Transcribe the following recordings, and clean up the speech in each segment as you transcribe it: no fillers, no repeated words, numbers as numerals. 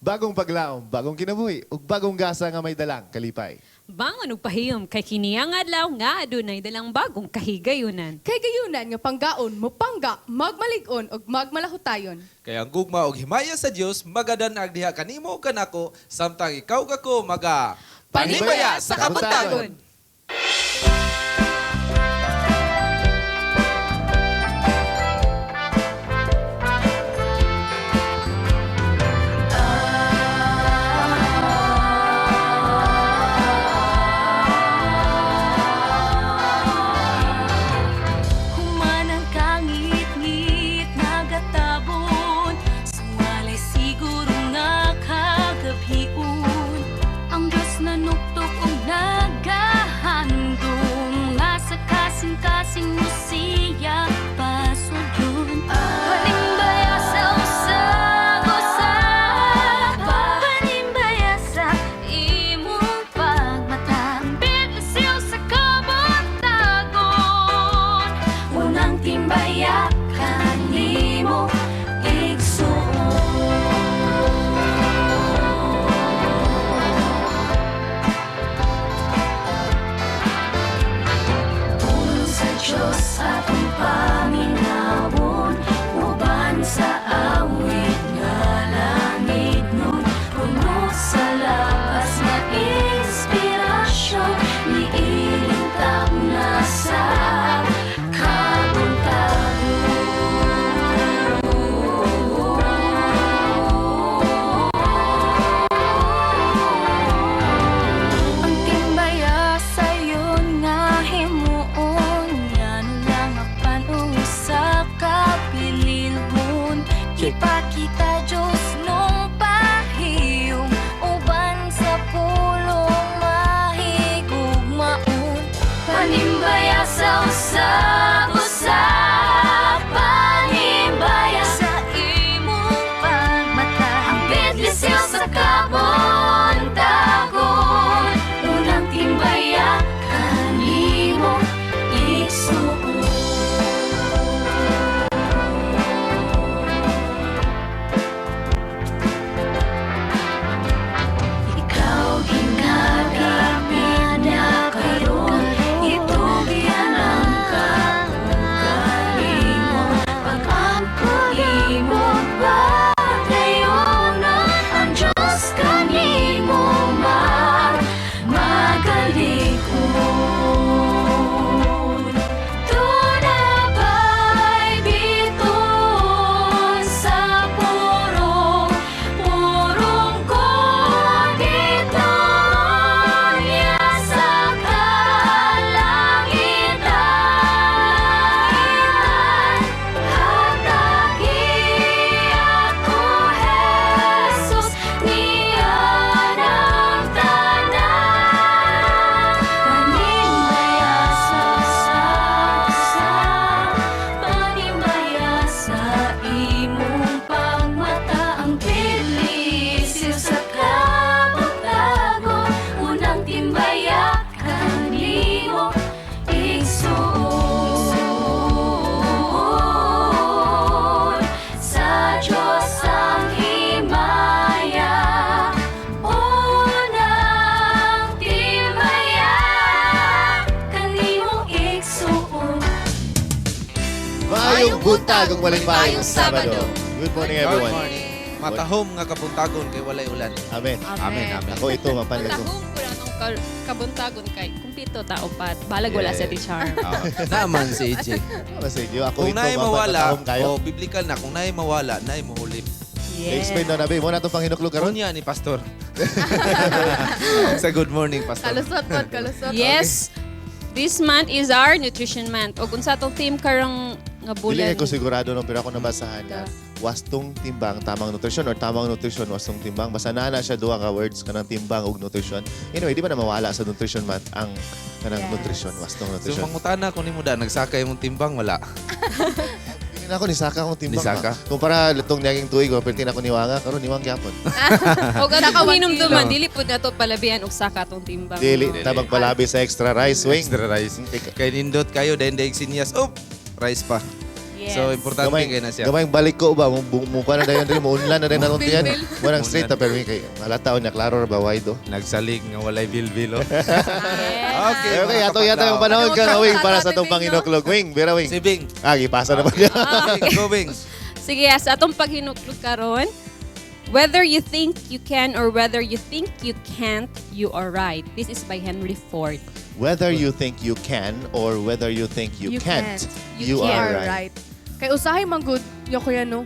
Bagong paglaom, bagong kinabuhi, ug bagong gasa nga may dalang kalipay. Bangon ug pahiyom kay kini ang adlaw nga adunay dalang bagong kahigayunan. Kay gayunan nga panggaon, mupangga, magmalig-on ug magmalahutayon. Kay ang gugma og himaya sa Dios magadanag diha kanimo ug kanako samtang ikaw kako maga Panibaya sa Kabuntagon. Humanang kangit-ngit nagatabon, suwalay siguro nga kagabhion. Ang Diyos na nuktok og nagahandom nga sa kasing-kasing mo siya pasudlon. Panimbaya sa usag-usa, panimbaya sa imong pagmata, bigisiw sa kabuntagon. Unang timbaya kanimo igsuon. Pulong sa Diyos atong paminawon, uban sa awit nga langit nun, puno sa lakas nga inspirasyon, niilintang na sa kabuntagon. Ang timbaya sayon nga himuon, ngano lang apan usa ka pinilhon. Ipakita Diyos nung pahiyom, uban sa pulong mahigugmaon. Panimbaya sa usag-usa, panimbaya sa imong pagmata, ang bidlisiw sa kabuntagon. Unang timbaya kanimo igsuon. Ikaw ginagapit na karon, itugyan ang kaugalingon. Pag-ampo imo padayonon, ang Diyos kanimo magalikon. Tunabay biton sa purong, purong ko dito niya sa kalangitan. Hatagi ako, Jesus, niya ng tanan. Panimbaya sa sa, panimbaya sa imong pagmata, ang bilis sa kabuntagon. Unang timbaya kanimo igsuon. Sa Diyos ang himaya, unang timbaya kanimo igsuon. Maayong buntag ug malipayong Maayong Sabado. Sabado. Good morning, Good everyone. morning. Matahom nga kabuntagon kay walay ulan. Amen. Amen, amen. Ako ito, mapanlag ko. Matahong ko lang ang kabuntagon kay kumpito tao pat balag wala sa Yes. ti Char. Ah, naman si AJ. Sa inyo, ako Kung ito, naay mawala, mapanatahom kayo. o biblical na, kung naay mawala, naay muhulip. Yes. Explain na nabi, mo na itong panghinuklog karon. Kunya ni Pastor. Sa good morning, Pastor. Kalusot pod, kalusot. Yes. This month is our nutrition month. Og unsa atong theme karong nga Dili bulan? kay ko sigurado no, pero ako nabasahan nga wastong timbang tamang nutrisyon or tamang nutrisyon wastong timbang. Basta naa na siya duha ka words kanang timbang ug nutrisyon. Anyway, di ba na mawala sa nutrition month ang kanang nutrisyon, wastong So nutrisyon. mangutana ko nimo da nagsakay mong timbang wala. Dili na ako nisaka akong timbang. Nisaka? Kung para lutong niyaging tuig, pero na ako niwanga, karon niwang gyapon. Og atong hinumduman kilo. dili pud nato palabian og saka atong timbang. Dili tabang palabi sa extra rice wing. Extra rice. Kay nindot kayo dahil daig sinyas. Oh, rice pa. Yes. So importante Gamay, kay na siya. gamay balik ko ba mo mukha na dayon diri mo unlan na dayon natong tiyan. Bilbil. Walang straight ta pero kay halata na klaro ra ba wide do. Nagsalig nga walay bilbil oh. Yes. Okay, Okay, mga ato yata yung kapaglaom. panahon ka Ano, wing para sa Ate atong Bing, no? panginoklog. Wing, Vera wing. Si Bing. Ah, gipasa na ba niya? Bing, go Bing. Sige, sa atong paghinuklog karon, whether you think you can or whether you think you can't, you are right. This is by Henry Ford. Whether you think you can or whether you think you, You can't, can't. you, You are Are right. right. Kay usahay man gud yo kuya no.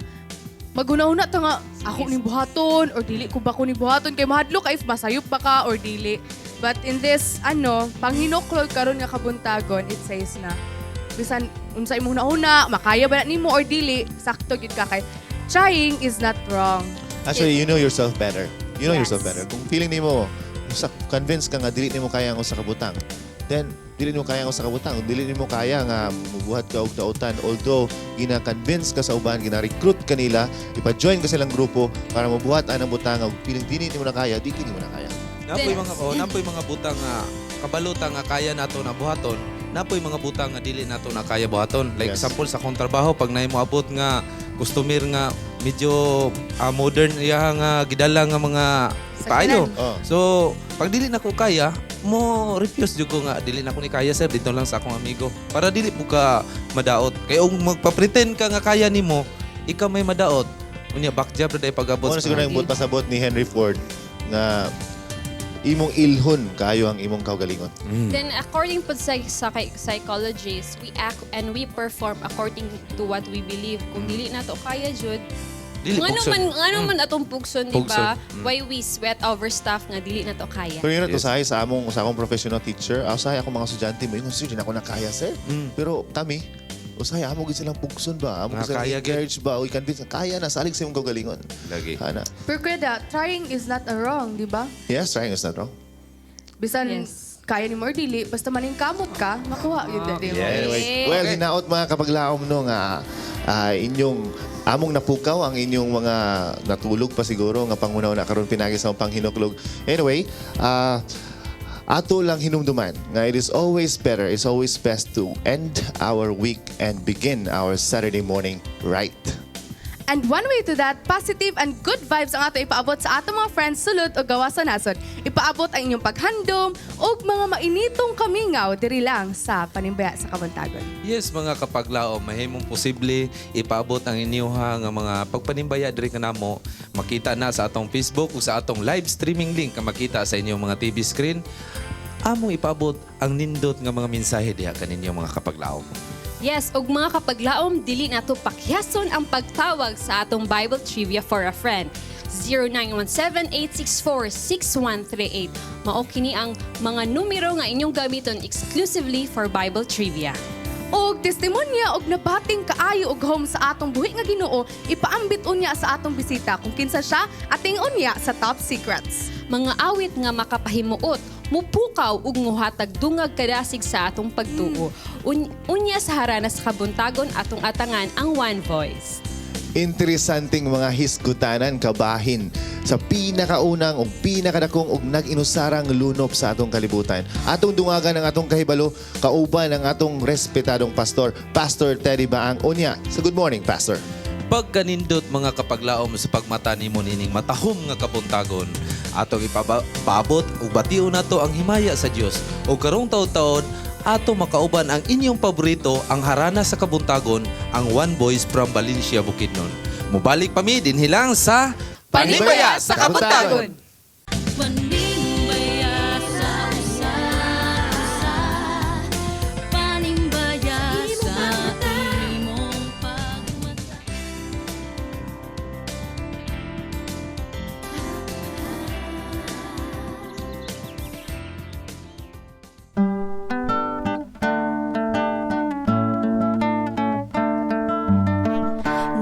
Maguna-una ta nga ako ning buhaton or dili ko ba ko ning buhaton kay mahadlok ka if masayop ba ka or dili. But in this ano, panghinuklog karon nga kabuntagon, it says na bisan unsa imong nauna, makaya ba na nimo or dili, sakto gyud ka kay trying is not wrong. Actually, you know yourself better. You know Yes. yourself better. Kung feeling nimo usa convince ka nga dili nimo kaya ang usa ka butang, then dili nimo kaya ang usa ka butang, dili nimo kaya nga mubuhat ka og dautan although gina-convince ka sa uban, gina-recruit ka nila, ipa-join ka silang grupo para mabuhat anang butang og feeling dili nimo na kaya, di kini mo na kaya. Napoy mga oh, napoy mga butang nga kabaluta nga kaya nato na buhaton, napoy mga butang nga dili nato na kaya buhaton. Like Yes. example sa akong trabaho pag naay moabot nga customer nga medyo modern iya nga gidala nga mga paayo. Oh. So, pag dili na ko kaya, mo refuse jud ko nga dili na ko ni kaya sir dito lang sa akong amigo. Para dili po ka madaot. Kay ug magpa-pretend ka nga kaya nimo, ikaw may madaot. Unya back job ra day pag-abot. Mo na sa siguro yung pasabot ni Henry Ford nga imong ilhon kayo ang imong kaugalingon. Then according po sa psychologists, we act and we perform according to what we believe. Kung dili na to kaya jud, Dili ngano pugson. man ngano man atong pugson, di ba? Pugson. Mm. Why we sweat over stuff nga dili na to kaya. Pero yun na, Yes. usahay sa among sa akong professional teacher, usahay ako mga estudyante mo, ingon sir, di na ako nakaya sir. Pero kami, usahay amo gid silang pugson ba? Amo Nga gid silang kaya gid. encourage ba? O i-convince nga, kaya na salig sa imong kaugalingon. Lagi. Ana. Pero kuya da, trying is not a wrong, di ba? Yes, trying is not wrong. Bisan Yes. kaya nimo or dili, basta maningkamot ka, makuha yun na, di ba? Yes. Anyway, Okay. well, hinaot mga kapaglaom no nga inyong among napukaw ang inyong mga natulog pa siguro nga pangunaw na karon pinagi sa among panghinuklog. Anyway, ato lang hinumduman nga it is always better, it's always best to end our week and begin our Saturday morning right. And one way to that, positive and good vibes ang ato ipaabot sa ato mga friends sulod o gawa sa nasod. Ipaabot ang inyong paghandom o mga mainitong kamingaw diri lang sa Panimbaya sa Kabuntagon. Yes, mga kapaglaom, mahimong posible ipaabot ang inyuha nga mga pagpanimbaya diri kanamo. Makita na sa atong Facebook o sa atong live streaming link nga makita sa inyong mga TV screen. Among ipaabot ang nindot nga mga mensahe diha kaninyo mga kapaglaom. Yes, ug mga kapaglaom, dili nato pakyason ang pagtawag sa atong Bible Trivia for a Friend. 0917-864-6138. Mao kini ang mga numero nga inyong gamiton exclusively for Bible Trivia. Og testimonya og nabating kaayo og home sa atong buhi nga Ginoo, ipaambit unya sa atong bisita kung kinsa siya ating unya sa Top Secrets. Mga awit nga makapahimuot, mupukaw ug muhatag dungag kadasig sa atong pagtuo. Unya sa harana sa kabuntagon atong atangan ang One Voice. Interesanting mga hisgutanan kabahin sa pinakaunang ug pinakadakong ug nag-inusarang lunop sa atong kalibutan. Atong dungagan ang atong kahibalo, kauban ang atong respetadong pastor, Pastor Teddy Baang Unya. So good morning, Pastor. Pagkanindot mga kapaglaom sa pagmata nimo nining matahom nga kabuntagon, atong ipaabot ug bation nato ang himaya sa Dios. Ug karong taud-taod ato makauban ang inyong paborito ang harana sa kabuntagon, ang One Voice from Valencia, Bukidnon. Mubalik pa mi dinhi lang sa Panimbaya sa Kabuntagon! Panimbaya sa usa, usa. Panimbaya sa imong pagmata.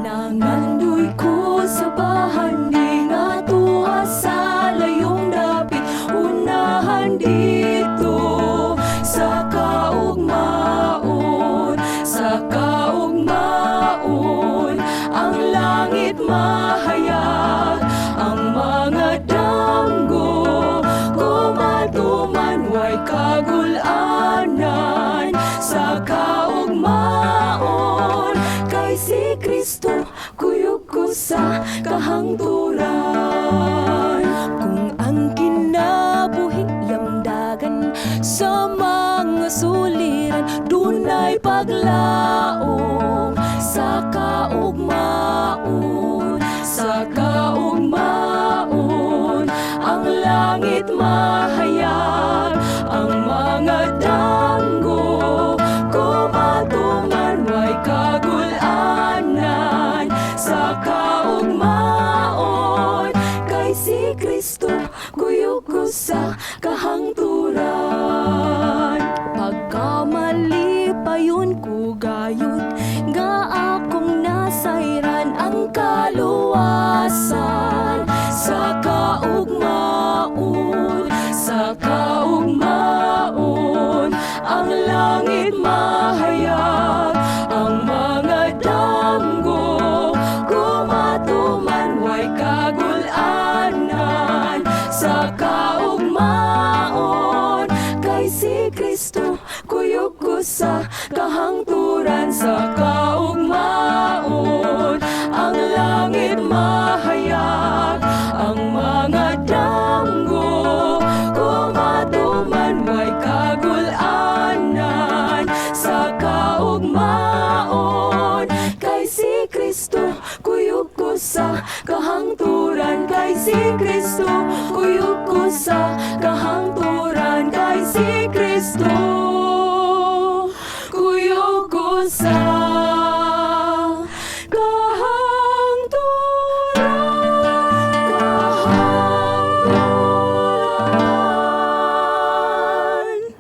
Nangandoy ko sa bahandi nga tuwa sa layong dapit unahan dito sa kaugmaon ang langit mahayag ang mga danggo kumatuman way kagulanan sa kaugmaon. Kay si Kristo kuyog ko sa kahangturan. Kung ang kinabuhi lamdagan sa mga suliran, dunay paglaom sa kaugmaon, Sa kaugmaon, ang langit mahayag, ang mga danggo kumatuman way kagulanan. Sa kaugmaon, kay si Kristo kuyog ko sa kahangturan. Pagkamalipayon ko gayud nga akong nasayran ang kaluwasan Sa kaugmaon, sa kaugmaon, ang langit mahayag, ang mga danggo kumatuman way kagulanan. Sa kaugmaon, kay si Kristo kuyog ko sa kahangturan. Sa kaugmaon, ang langit mahayag, ang mga danggo kumatuman way kagulanan. Sa kaugmaon, kay si Kristo kuyog ko sa kahangturan. Kay si Kristo kuyog ko sa kahangturan. Kay si Kristo kuyog ko sa kahangturan. Kahangturan.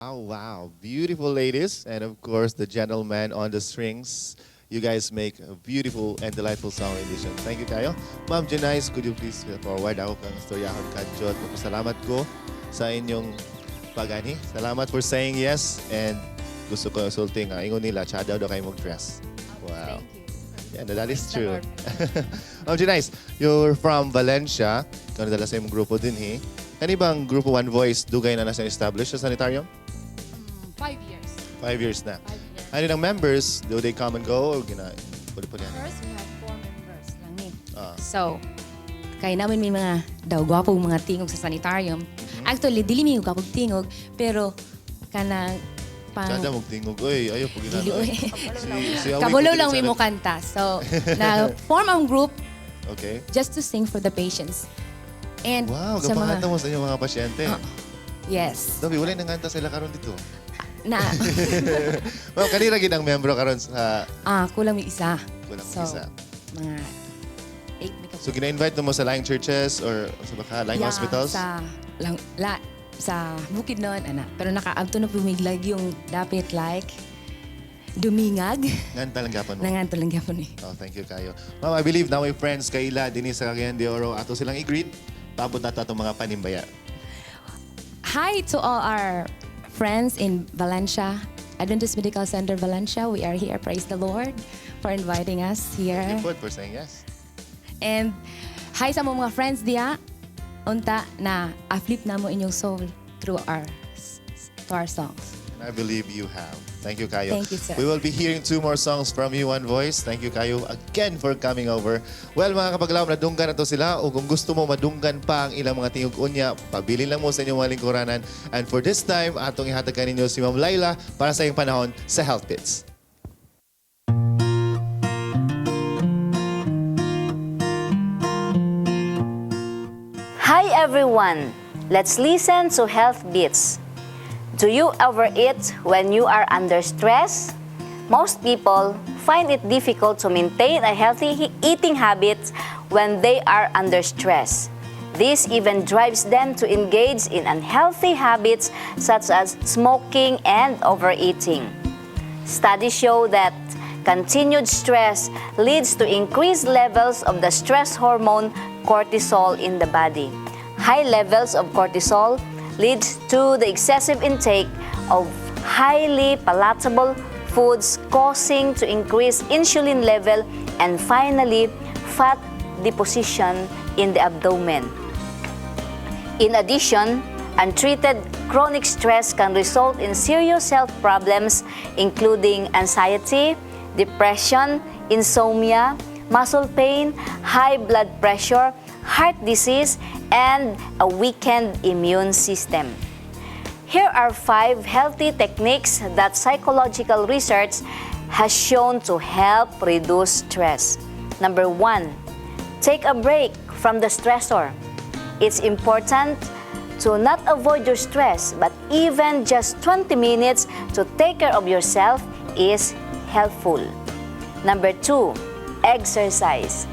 Wow. Beautiful ladies. And of course, the gentleman on the strings. You guys make a beautiful and delightful song rendition. Thank you kayo. Ma'am Janice, could you please forward ako kang istoryahon kadjot? Magpasalamat ko sa inyong pag-ani. Salamat for saying yes. And gusto ko sulti nga. Ingon nila, tsada daw kayo mag-dress. Wow. Yeah, that is true. Ma'am Janice, you're from Valencia. Ikaw nadala sa imong grupo din, he. Kani bang grupo One Voice dugay na nasa established sa sanitarium? 5 years. 5 years na. 5 years. Ano ng members, do they come and go or gina puli-puli? First, we have four members lang ni. So, kaya namin may mga daw gwapong mga tingog sa sanitarium. Actually, dili mi gwapong tingog, pero kanang pang Tsada mong tingog, oy, ayaw po ginano. Dili, oy. Si Awi, Kabalo kung lang dili mi mo sa- kanta. So, na form ang group just to sing for the patients. And Wow, sa mga gapanganta mo sa inyong mga pasyente. Yes. Dobi, wala nang kanta sila karon dito. Na Ma'am, kanira gid ang membro karon sa kulang may isa. Kulang may So, isa. mga eight mi ka. So gina-invite mo sa lying churches or sa baka lying Yeah, hospitals? Sa lang, la, sa Bukidnon ana. Pero nakaabto na pumiglag yung dapit like Dumingag. Nganta lang gyapon mo. Nanganto lang gyapon eh. Oh, thank you kayo. Ma'am, I believe now may friends kaila dinhi sa Cagayan de Oro. Ato silang i-greet. Paabot nato atong mga panimbaya. Hi to all our friends in Valencia, Adventist Medical Center Valencia. We are here. Praise the Lord for inviting us here. Thank you po for saying yes. And hi sa mga friends diya. Unta na uplift na mo inyong soul through our to our songs. And I believe you have. Thank you, Kayo. Thank you, sir. We will be hearing two more songs from you, One Voice. Thank you, Kayo, again for coming over. Well, mga kapaglaom, nadunggan na to sila. O kung gusto mo madunggan pa ang ilang mga tingog unya, pabilin lang mo sa inyong mga lingkuranan. And for this time, atong ihatag kaninyo si Ma'am Laila para sa iyong panahon sa Health Bits. Hi everyone! Let's listen to Health Beats. Do you ever eat when you are under stress? Most people find it difficult to maintain a healthy eating habit when they are under stress. This even drives them to engage in unhealthy habits such as smoking and overeating. Studies show that continued stress leads to increased levels of the stress hormone cortisol in the body. High levels of cortisol leads to the excessive intake of highly palatable foods, causing to increase insulin level and finally fat deposition in the abdomen. In addition, untreated chronic stress can result in serious health problems, including anxiety, depression, insomnia, muscle pain, high blood pressure, heart disease, and a weakened immune system. Here are five healthy techniques that psychological research has shown to help reduce stress. Number one, take a break from the stressor. It's important to not avoid your stress, but even just 20 minutes to take care of yourself is helpful. Number two, exercise.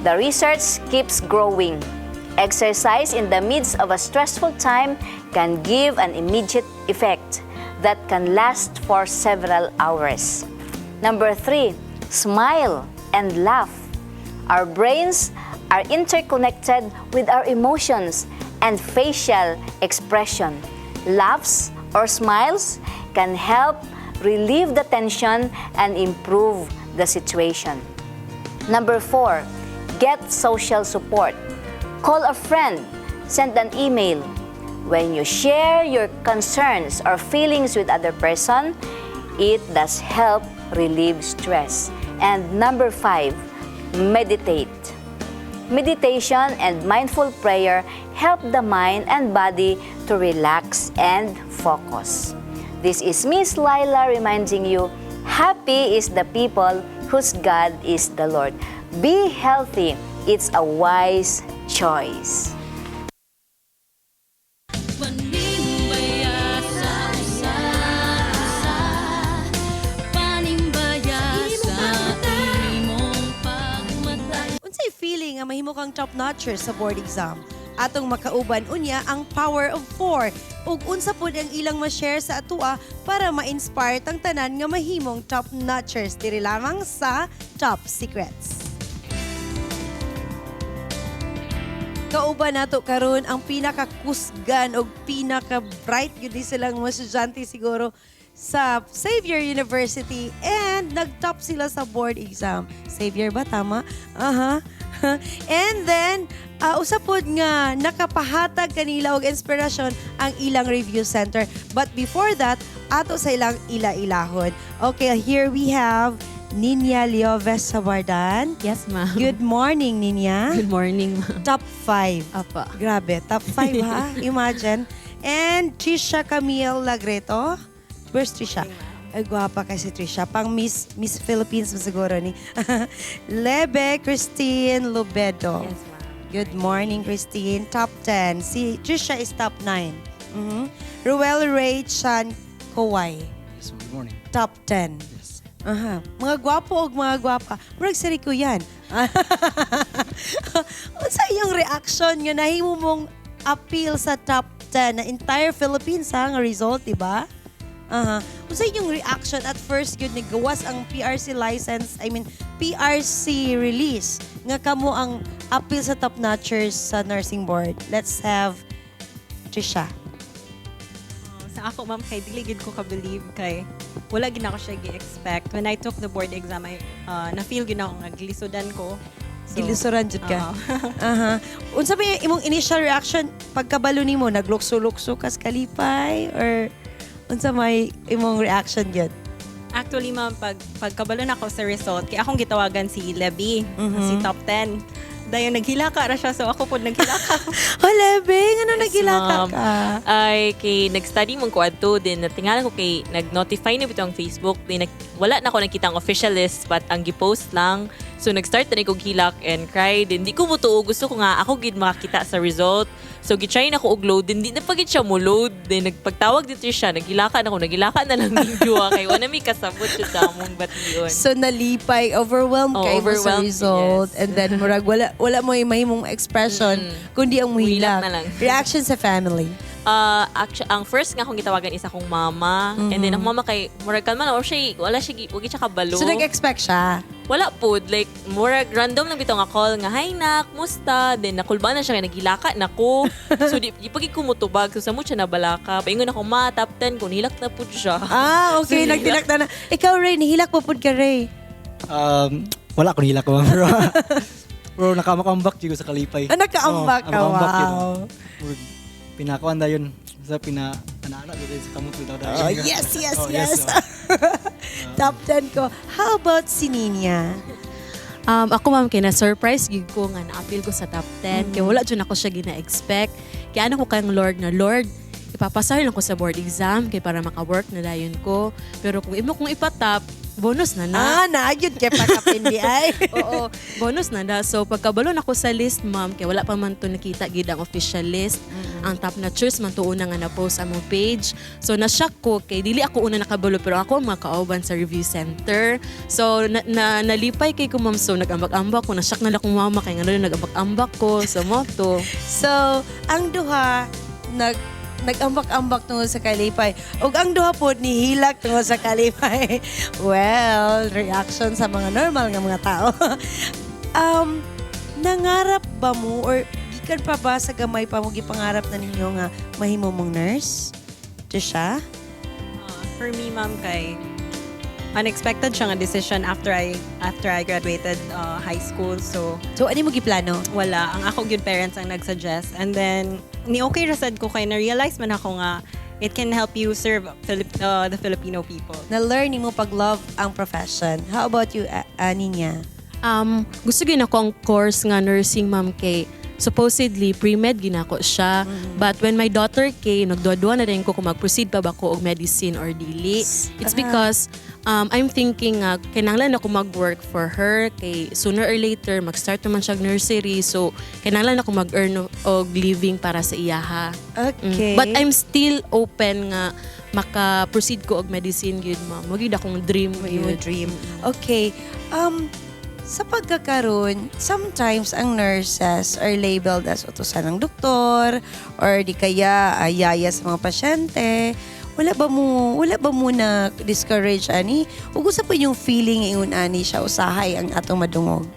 The research keeps growing. Exercise in the midst of a stressful time can give an immediate effect that can last for several hours. Number three, smile and laugh. Our brains are interconnected with our emotions and facial expression. Laughs or smiles can help relieve the tension and improve the situation. Number four, get social support. Call a friend, send an email. When you share your concerns or feelings with other person, it does help relieve stress. And number five, meditate. Meditation and mindful prayer help the mind and body to relax and focus. This is Miss Lila reminding you, happy is the people whose God is the Lord. Be healthy. It's a wise choice. Panimbaya sa usa-usa, panimbaya sa imong pagmata. Unsay feeling nga mahimo kang top notcher sa board exam? Atong makauban unya ang power of four ug unsa pud ang ilang ma-share sa atua para ma-inspire tang tanan nga mahimong top notchers diri lamang sa Top Secrets. Kauban nato karon ang pinakakusgan og pinaka-bright gyud ni silang mga estudyante siguro sa Xavier University and nag-top sila sa board exam. Xavier ba? Tama? Aha. And then, usa pod nga nakapahatag kanila og inspirasyon ang ilang review center. But before that, ato sa ilang ila-ilahon. Okay, here we have Ninya Lioves Sabardan. Yes, ma'am. Good morning, Ninya. Good morning, ma'am. Top 5. Apa. Grabe, top 5 ha? Imagine. And Trisha Camille Lagreto. Where's Trisha? Ay, gwapa kasi Trisha. Pang Miss Philippines mo siguro ni. Lebe Christine Lubedo. Yes, ma'am. Good morning, Christine. Top 10. Si Trisha is top 9. Ruel Ray Chan Kowai. Yes, ma'am. Good morning. Top 10. Yes. Aha. Mga gwapo og mga gwapa. Murag si Rico yan. Unsa iyong reaction nga nahimo mong appeal sa top 10 na entire Philippines ha, nga result, di ba? Aha. Unsa inyong reaction at first gyud gawas ang PRC license, I mean PRC release nga kamo ang appeal sa top notchers sa nursing board? Let's have Trisha. Sa ako, ma'am, kay dili gid ko ka-believe kay wala gid ako siya gi-expect. When I took the board exam, I na-feel gid ako nga gilisudan ko. So, Gilisuran jud ka. Oo. Aha. Unsa ba yung imong initial reaction pagkabalo nimo? Naglukso-lukso kas kalipay or unsa may imong reaction gyud? Actually, ma'am, pagkabalo na ako sa result, kay akong gitawagan si Leby, si top 10. Dayon naghilaka ra siya, so ako pod naghilaka. Oh, Lebe, ngano Yes, naghilaka ma'am. ka? Ay, kay nag-study mong ko adto din natingala ko kay nag-notify na bitaw ang Facebook din wala na ako nakita ang official list but ang gipost lang. So nag-start na ni kog hilak and cry din. Di ko mutuo, gusto ko nga ako gid makakita sa result. So gitry na ko og load din, di na pagid siya mo load din. Nagpagtawag dito siya, naghilaka na ko, naghilaka na lang ning duha kay wala mi kasabot jud sa among bation. So nalipay, overwhelmed Oh, kay mo sa overwhelmed, result. Yes. And then murag wala mo mahimong expression kundi ang Muhilak muhilak. na lang. Reaction sa family. Actually, ang first nga akong gitawagan is akong mama. And then ang mama kay murag kalma na or siya wala siya wagi siya kabalo. So nag-expect siya. Wala pod, like murag random lang bitaw nga call nga, "Hi nak, musta?" Then nakulba na siya kay naghilaka na ko. So di pagi ko mutubag, so sa mo siya nabalaka. Paingon ako, "Ma, top 10 ko, nihilak na pud siya." Ah, okay. So, Nagtilak na na. Ikaw, Ray, nihilak po pud ka, Ray. Wala akong hilak, ma'am. Pero, bro, nakamakambak ko sa kalipay. Ah, nakaambak Oo, ka, nakaambak yun. wow. Murag, pinakuan na yun. Sa pina, ana-ana, sa kamot. Oh, yes. Oh, yes, oh. Top 10 ko. How about si Ninya? Ako, ma'am, kay na-surprise gid ko nga naapil ko sa top 10. Kaya wala jud ako siya gina-expect. Kaya ano ko kang Lord na, "Lord, ipapasar lang ko sa board exam kay para maka-work na dayon ko. Pero kung imo kong ipatap, bonus na na." Ah, naayod kay pakapindi ay. Oo, bonus na na. So pagkabalo na ko sa list, ma'am, kay wala pa man to nakita gid ang official list. Ang top notchers man to una nga na-post among page. So na-shock ko kay dili ako una nakabalo pero ako ang mga kauban sa review center. So na, nalipay kay ko, ma'am. So nag-ambak-ambak ko, na-shock na lang akong mama kay ngano nag-ambak-ambak ko sa moto. So, ang duha nag-ambak-ambak tungod sa kalipay. Ug ang duha pod nihilak tungod sa kalipay. Well, reaction sa mga normal nga mga tao. Nangarap ba mo or gikan pa ba sa gamay pa mo gipangarap na ninyo nga mahimo mong nurse? Di siya? For me, ma'am, kay unexpected siya nga decision after I graduated high school. So So ano mo giplano? Wala. Ang ako gyud parents ang nag-suggest. And then ni okay ra sad ko kay na-realize man ako nga it can help you serve the Filipino people. Na-learn mo pag-love ang profession. How about you, Ninya? Gusto gyud ako ang course nga nursing, ma'am, kay supposedly pre-med ginako siya. But when my daughter came, nagduwa-duwa na rin ko kung mag-proceed pa ba ko og medicine or dili. It's because I'm thinking nga kinahanglan ako mag-work for her kay sooner or later mag-start naman siya og nursery, so kinahanglan ako mag-earn og living para sa iyaha. But I'm still open nga maka-proceed ko og medicine gyud, ma'am. Mo gyud akong dream Yung gyud. Dream. Okay. Sa pagkakaroon, sometimes ang nurses are labeled as utusan ng doktor or di kaya ay yaya sa mga pasyente. Wala ba mo na discourage ani? Ug usa pa yung feeling ingon ani siya usahay ang atong madungog?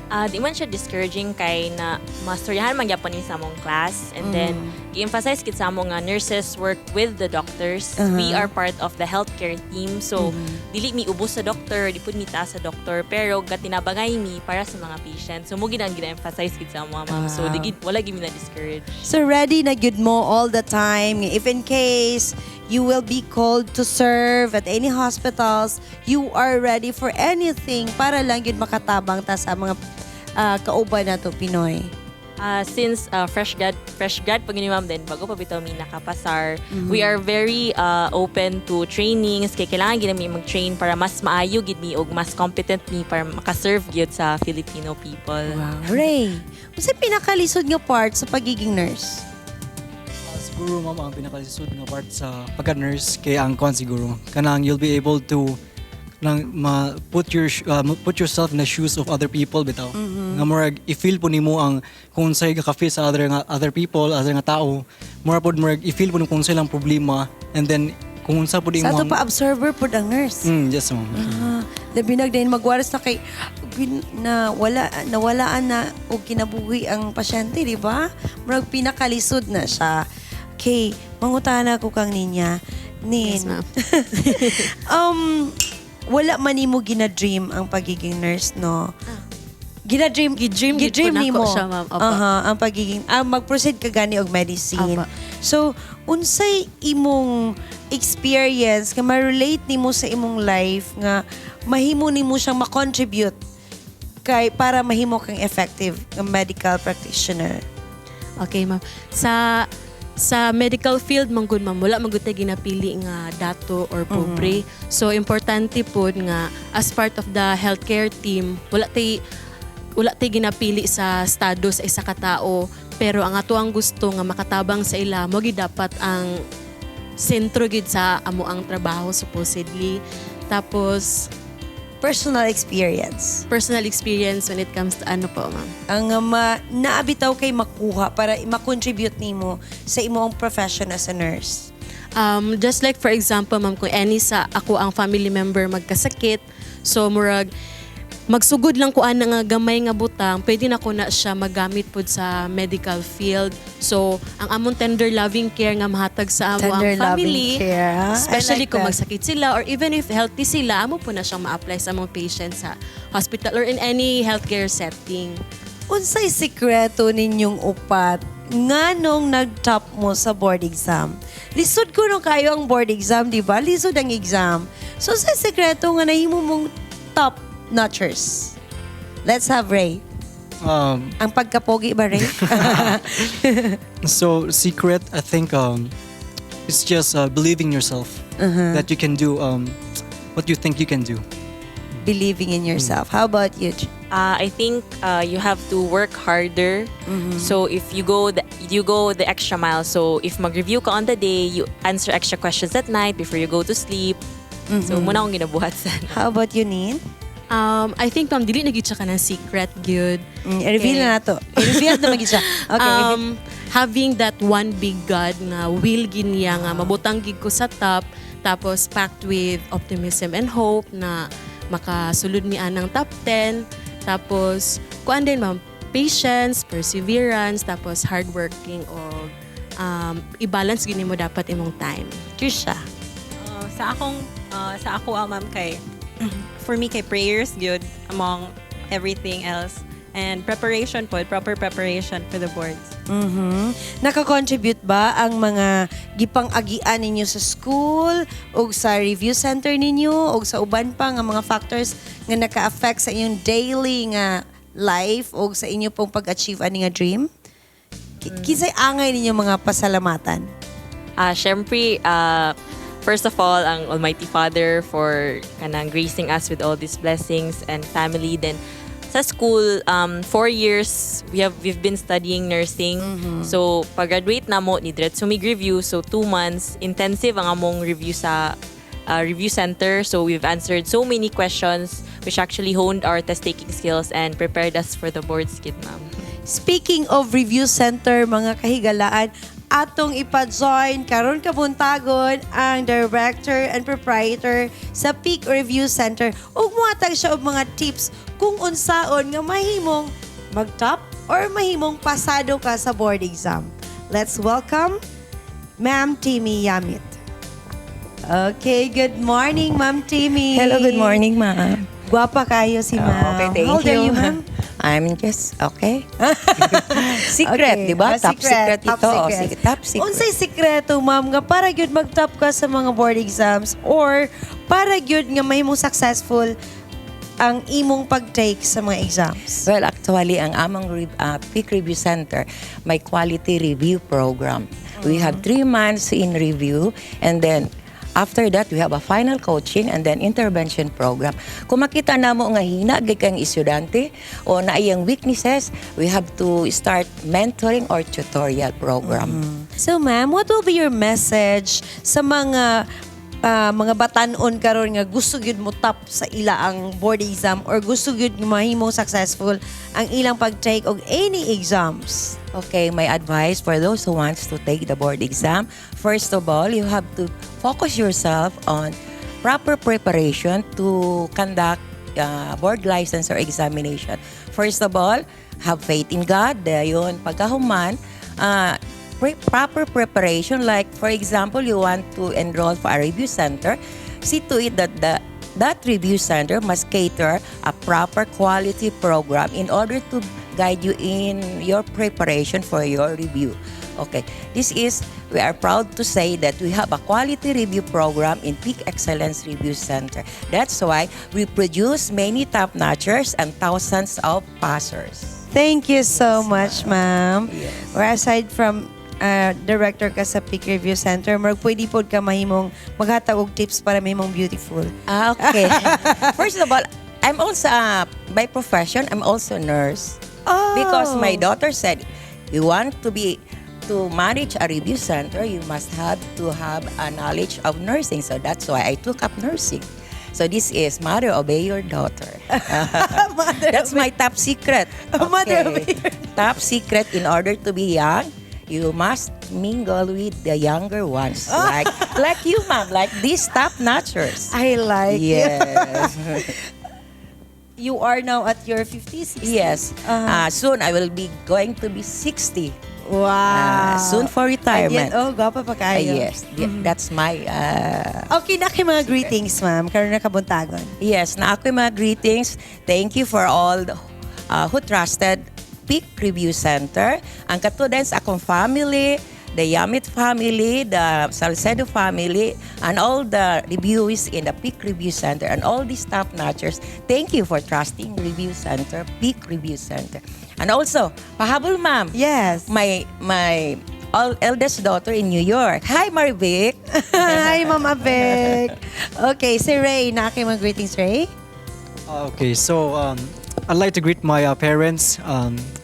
Ah, di man siya discouraging kay na mastoryahan man gyapon ni sa among class and then gi-emphasize kit sa among nga nurses work with the doctors. We are part of the healthcare team. So dili mi ubos sa doctor, di pud mi taas sa doctor, pero gatinabangay mi para sa mga patient. So mo gid ang gina-emphasize kit sa among, ma'am. So di gid, wala gid mi na discourage. So ready na gyud mo all the time. If in case you will be called to serve at any hospitals, you are ready for anything para lang gyud makatabang ta sa mga kauban nato Pinoy. Ah, since fresh grad pag ni ma'am din, bago pa bitaw mi nakapasar, we are very open to trainings kay kailangan gid mi mag-train para mas maayo gid mi ug mas competent mi para makaserve gyud sa Filipino people. Wow. Ray, unsa pinakalisod nga part sa pagiging nurse? Siguro, ma'am, ang pinakalisod nga part sa pagka-nurse kay ang kwan siguro kanang you'll be able to nang ma put yourself in the shoes of other people bitaw nga murag i-feel po nimo ang kung unsay ka-feel sa other nga other people, other nga tao. Mura pod murag i-feel po nimo kung unsay lang problema and then kung unsa pod Sa ato imong pa, observer pod ang nurse. Yes, ma'am. Ah, labi na din magwaras na kay na wala nawalaan na og kinabuhi ang pasyente, di ba? Murag pinakalisod na siya. Okay, mangutana ko kang Ninya. Nin. Yes, ma'am. Wala man nimo gina-dream ang pagiging nurse, no? Gina-dream, Gi-dream gid gi-dream po nako nimo siya, ma'am. Opo. Aha, ang pagiging mag-proceed ka gani og medicine. Opo. So, unsay imong experience nga ma-relate nimo sa imong life nga mahimo nimo siyang ma-contribute kay para mahimo kang effective nga medical practitioner? Okay, ma'am. Sa medical field man gud, ma'am, wala man gud tay ginapili nga dato or pobre. So importante pod nga as part of the healthcare team, wala tay ginapili sa estado sa isa ka tao, pero ang ato ang gusto nga makatabang sa ila mo gid dapat ang sentro gid sa amo ang trabaho supposedly. Tapos Personal experience. Personal experience when it comes to ano po, ma'am? Ang naabitaw kay makuha para ma-contribute nimo sa imong profession as a nurse. Just like for example, ma'am, kung any sa ako ang family member magkasakit, so murag magsugod lang ko ana nga gamay nga butang, pwede na ko na siya magamit pod sa medical field. So, ang among tender loving care nga mahatag sa amo Tender ang family, loving care, ha? I especially like kung that. magsakit sila or even if healthy sila, amo po na siyang ma-apply sa among patient sa hospital or in any healthcare setting. Unsay sikreto ninyong upat nganong nag-top mo sa board exam? Lisod ko nung kayo ang board exam, di ba? Lisod ang exam. So sa sekreto nga nahimo mong top notchers? Let's have Ray. Ang pagkapogi ba, Ray? So secret, I think it's just believing yourself that you can do what you think you can do. Believing in yourself. How about you? I think you have to work harder. So if you go the extra mile. So if mag-review ka on the day, you answer extra questions at night before you go to sleep. So mao na akong ginabuhat sa. How about you, Nin? I think, ma'am, dili na gyud siya kanang secret gyud. I-reveal na nato. I-reveal na gyud siya. Okay. Having that one big God nga will gyud niya nga mabutang gyud ko sa top, tapos packed with optimism and hope na makasulod mi anang top 10, tapos kuan din, ma'am, patience, perseverance, tapos hardworking o i-balance gyud nimo dapat imong time. Trisha. Sa ako, ma'am, kay for me kay prayers good among everything else and preparation po, proper preparation for the boards. Naka-contribute ba ang mga gipang-agian ninyo sa school o sa review center ninyo o sa uban pa nga mga factors nga naka-affect sa inyong daily nga life o sa inyo pong pag-achieve ani nga dream? Kinsay angay ninyo mga pasalamatan? Syempre, first of all, ang Almighty Father for kanang gracing us with all these blessings and family. Then, sa school, 4 years, we've been studying nursing. So, pag-graduate namo, ni diretso mig review. So, 2 months, intensive ang among review sa review center. So, we've answered so many questions which actually honed our test-taking skills and prepared us for the boards, gyud, ma'am. Speaking of review center, mga kahigalaan, atong ipa-join karon kabuntagon ang director and proprietor sa Peak Review Center ug muhatag siya og mga tips kung unsaon nga mahimong mag-top or mahimong pasado ka sa board exam. Let's welcome Ma'am Timmy Yamit. Okay, good morning, Ma'am Timmy. Hello, good morning, ma'am. Guwapa kayo si ma'am. Okay, thank How old are you. you, ma'am? I'm just, okay. Secret, Okay. di ba? Ah, Top secret, top ito. Oh, secret. sige, top secret. Unsay sikreto, ma'am, nga para gyud mag-top ka sa mga board exams or para gyud nga mahimong successful ang imong pag-take sa mga exams? Well, actually, ang among Peak Review Center may quality review program. We have 3 months in review and then after that, we have a final coaching and then intervention program. Kung makita namo nga hina gyud kang estudyante o naay weaknesses, we have to start mentoring or tutorial program. So, ma'am, what will be your message sa mga batanon karon nga gusto gyud mo top sa ila ang board exam or gusto gyud mahimong successful ang ilang pag-take og any exams? Okay, my advice for those who wants to take the board exam, first of all, you have to focus yourself on proper preparation to conduct board license or examination. First of all, have faith in God. Dayon, pagkahuman, proper preparation. Like, for example, you want to enroll for a review center, see to it that that review center must cater a proper quality program in order to guide you in your preparation for your review. Okay, we are proud to say that we have a quality review program in Peak Excellence Review Center. That's why we produce many top notchers and thousands of passers. Thank you so much, ma'am. Yes. Or aside from director ka sa Peak Review Center, murag pwede pod ka mahimong maghatag og tips para mahimong beautiful. Ah, okay. First of all, I'm also, by profession, I'm also a nurse. Oh. Because my daughter said, you want to manage a review center, you must have to have a knowledge of nursing. So that's why I took up nursing. So this is mother, obey your daughter. That's my top secret. Mother, obey Top secret: in order to be young, you must mingle with the younger ones. Like you, ma'am, like these top notchers. I like you. Yes. You are now at your 50s, 60s? Yes. Soon I will be going to be 60. Wow. Soon for retirement. And yet, oh, gwapa pa kayo. Yes. That's my Okay naa kay mga greetings, ma'am. Karon na kabuntagon. Yes, naa koy mga greetings. Thank you for all who trusted Peak Review Center. Ang katulad sa akong family, the Yamit family, the Salcedo family, and all the reviewers in the Peak Review Center, and all the top notchers. Thank you for trusting Review Center, Peak Review Center. And also, pahabol, ma'am. Yes. My eldest daughter in New York. Hi, Marvic. Hi, Ma'am Abek. Okay, si Ray. Naa kay mga greetings, Ray? Okay, so I'd like to greet my parents.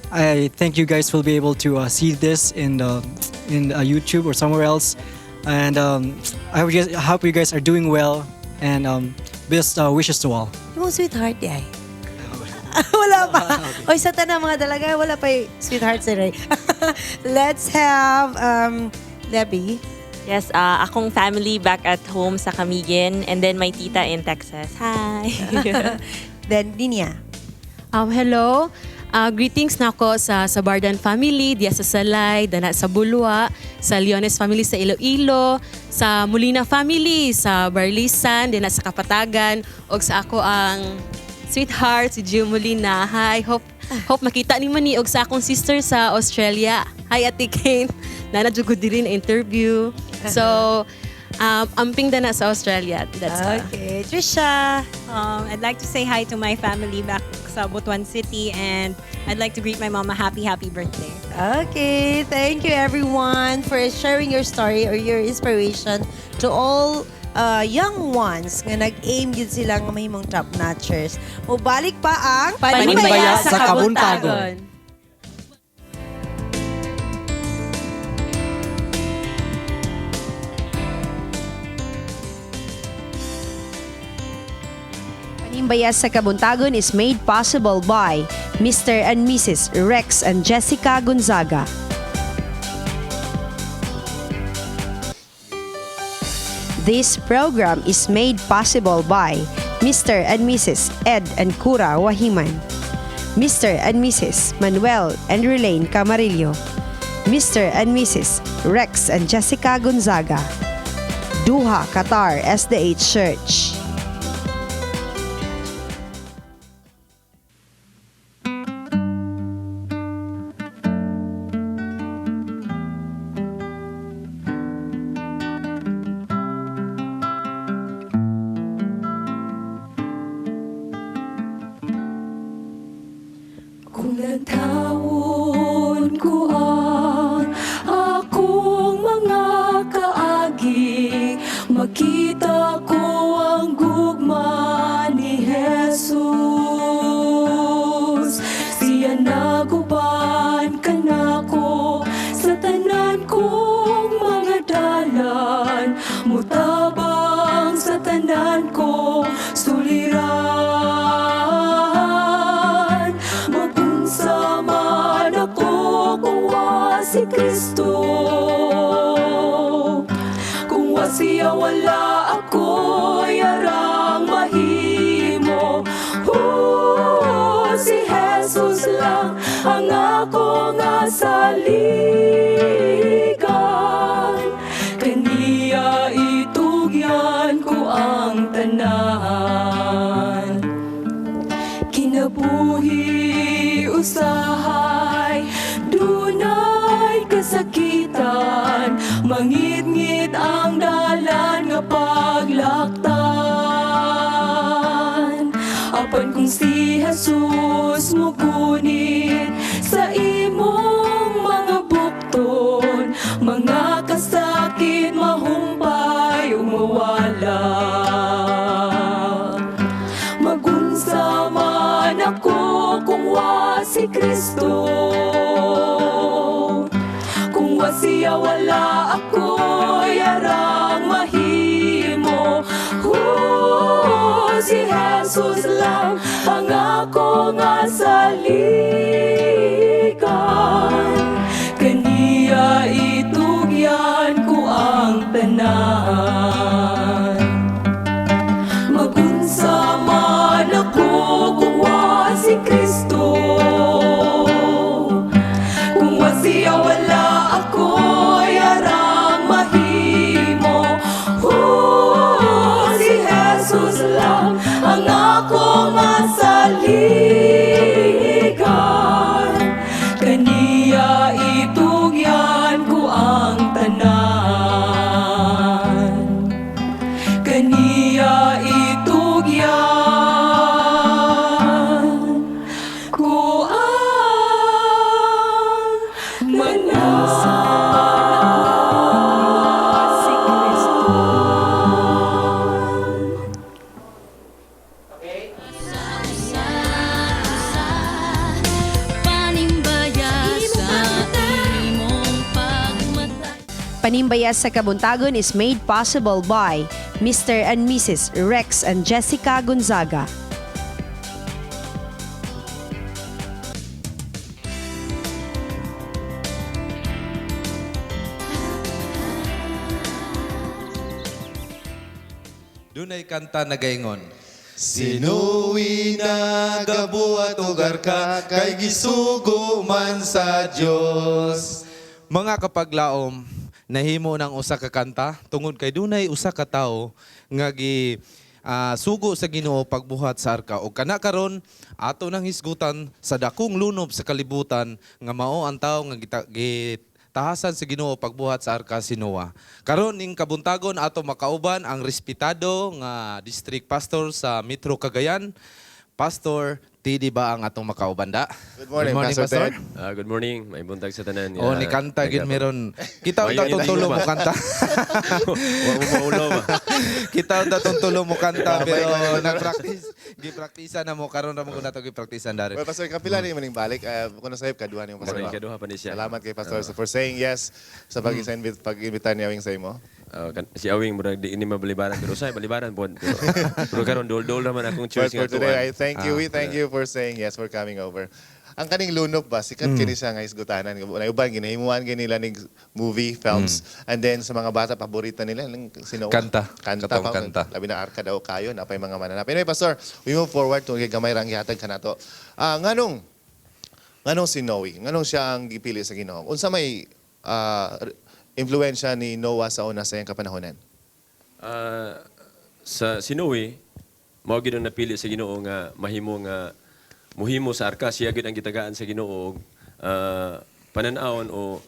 I think you guys will be able to see this in YouTube or somewhere else, and I hope you guys are doing well. And best wishes to all. Yung sweetheart diay. Wala pa. Oy, sa tanang mga dalaga, wala pa yung sweetheart si Ray. Let's have Debbie. Yes, akong family back at home sa Camiguin and then my tita in Texas. Hi! Then, Ninia. Hello. Greetings nako sa Sabardan family, diya sa Salay, dana sa Bulua, sa Leones family sa Iloilo, sa Molina family sa Barlisan, dina sa Kapatagan, ug sa ako ang sweetheart si Gio Molina. Hi, hope hope makita ni ni og sa akong sister sa Australia. Hi, Ate Kane. Naa na jud ko diri na interview. So, amping dana sa Australia. That's all. Okay, Trisha. I'd like to say hi to my family back sa Butuan City and I'd like to greet my mama happy, happy birthday. Okay, thank you everyone for sharing your story or your inspiration to all young ones nga nag-aim gyud sila nga mahimong top notchers. Mubalik pa ang Panimbaya sa Kabuntagon. Panimbaya sa Kabuntagon is made possible by Mr. and Mrs. Rex and Jessica Gonzaga. This program is made possible by Mr. and Mrs. Ed and Cura Wahiman, Mr. and Mrs. Manuel and Relaine Camarillo, Mr. and Mrs. Rex and Jessica Gonzaga, Doha, Qatar SDA Church. Kung lantawon ko ang akong mga kaagi, makita ko ang gugma ni Jesus. Siya naguban kanako sa tanan kong mga dalan, mutabang sa tanan ko suliran. Magunsa man ako kung wa si Kristo. Kung wa siya, wala ako yarang mahimo. Oh, si Jesus lang ang ako nga saligan. Kaniya itugyan ko ang tanan. Kinabuhi usahay dunay kasakitan, mangitngit ang dalan nga paglaktan. Apan kung si Jesus mogunit sa imong mga bukton, mga kasakit mahumpay ug mawala. Magunsa man ako kung wa si Kristo. Kung wa siya, wala ako yarang mahimo. Oh, si Jesus lang ang ako nga saligan. Kaniya itugyan ko ang tanan. Magunsa man ako kung wa si Kristo. Kung wa siya, wala ako yarang mahimo. Oh, si Jesus lang ang ako nga saligan. Kaniya itugyan ko ang Panimbaya sa Kabuntagon is made possible by Mr. and Mrs. Rex and Jessica Gonzaga. Dunay kanta nagaingon. Sinuwi na gabuhat og arka kay gisugo man sa Dios. Mga kapaglaom, nahimo ng usa ka kanta tungod kay dunay usa ka tawo nga gi sugo sa Ginoo pagbuhat sa arka o kana karon ato nang hisgutan sa dakong lunob sa kalibutan nga mao ang tawo nga gitahasan sa Ginoo pagbuhat sa arka si Noah. Karon ning kabuntagon ato makauban ang respetado nga district pastor sa Metro Cagayan, Pastor TD ba ang atong makauban da? Good morning, Pastor Ted. Good morning. May buntag sa tanan. Oh, ni kanta gid meron. Kita unta tong tulo mo kanta. Wa mo maulo ba? Kita unta tong tulo mo kanta pero nag-practice. Gipraktisa na mo karon ra mo na to gipraktisa dari. Well, Pastor, kapila ni maning balik. Kung nasayop, kaduha niyong Pastor. Maraming kaduha pa ni siya. Salamat kay Pastor for saying yes sa pag-imbita niya sa imo. Si Awing murag di ini mabalibaran pero say balibaran pod. Pero karon dol-dol naman akong But choice for nga today, tuan. I thank you. We thank you for saying yes, for coming over. Ang kaning lunop ba, sikat kini siya nga isgutanan. Unay uban, ginahimuan gini nila ning movie, films. And then sa mga bata, paborito nila, ning sino? Kanta. Kanta Katong pa. kanta. Labi na arka daw kayo, napay mga mananap. Anyway, Pastor, we move forward to kay gamay rang gihatag kanato. Nganong si Noe? Nganong siya ang gipili sa Ginoo? Unsa may influensya ni Noah sa una sa iyang kapanahonan? Sa si Noe, mao gyud ang napili sa Ginoo nga mahimo nga muhimo sa arka, siya gyud ang gitagaan sa Ginoo og panan-awon o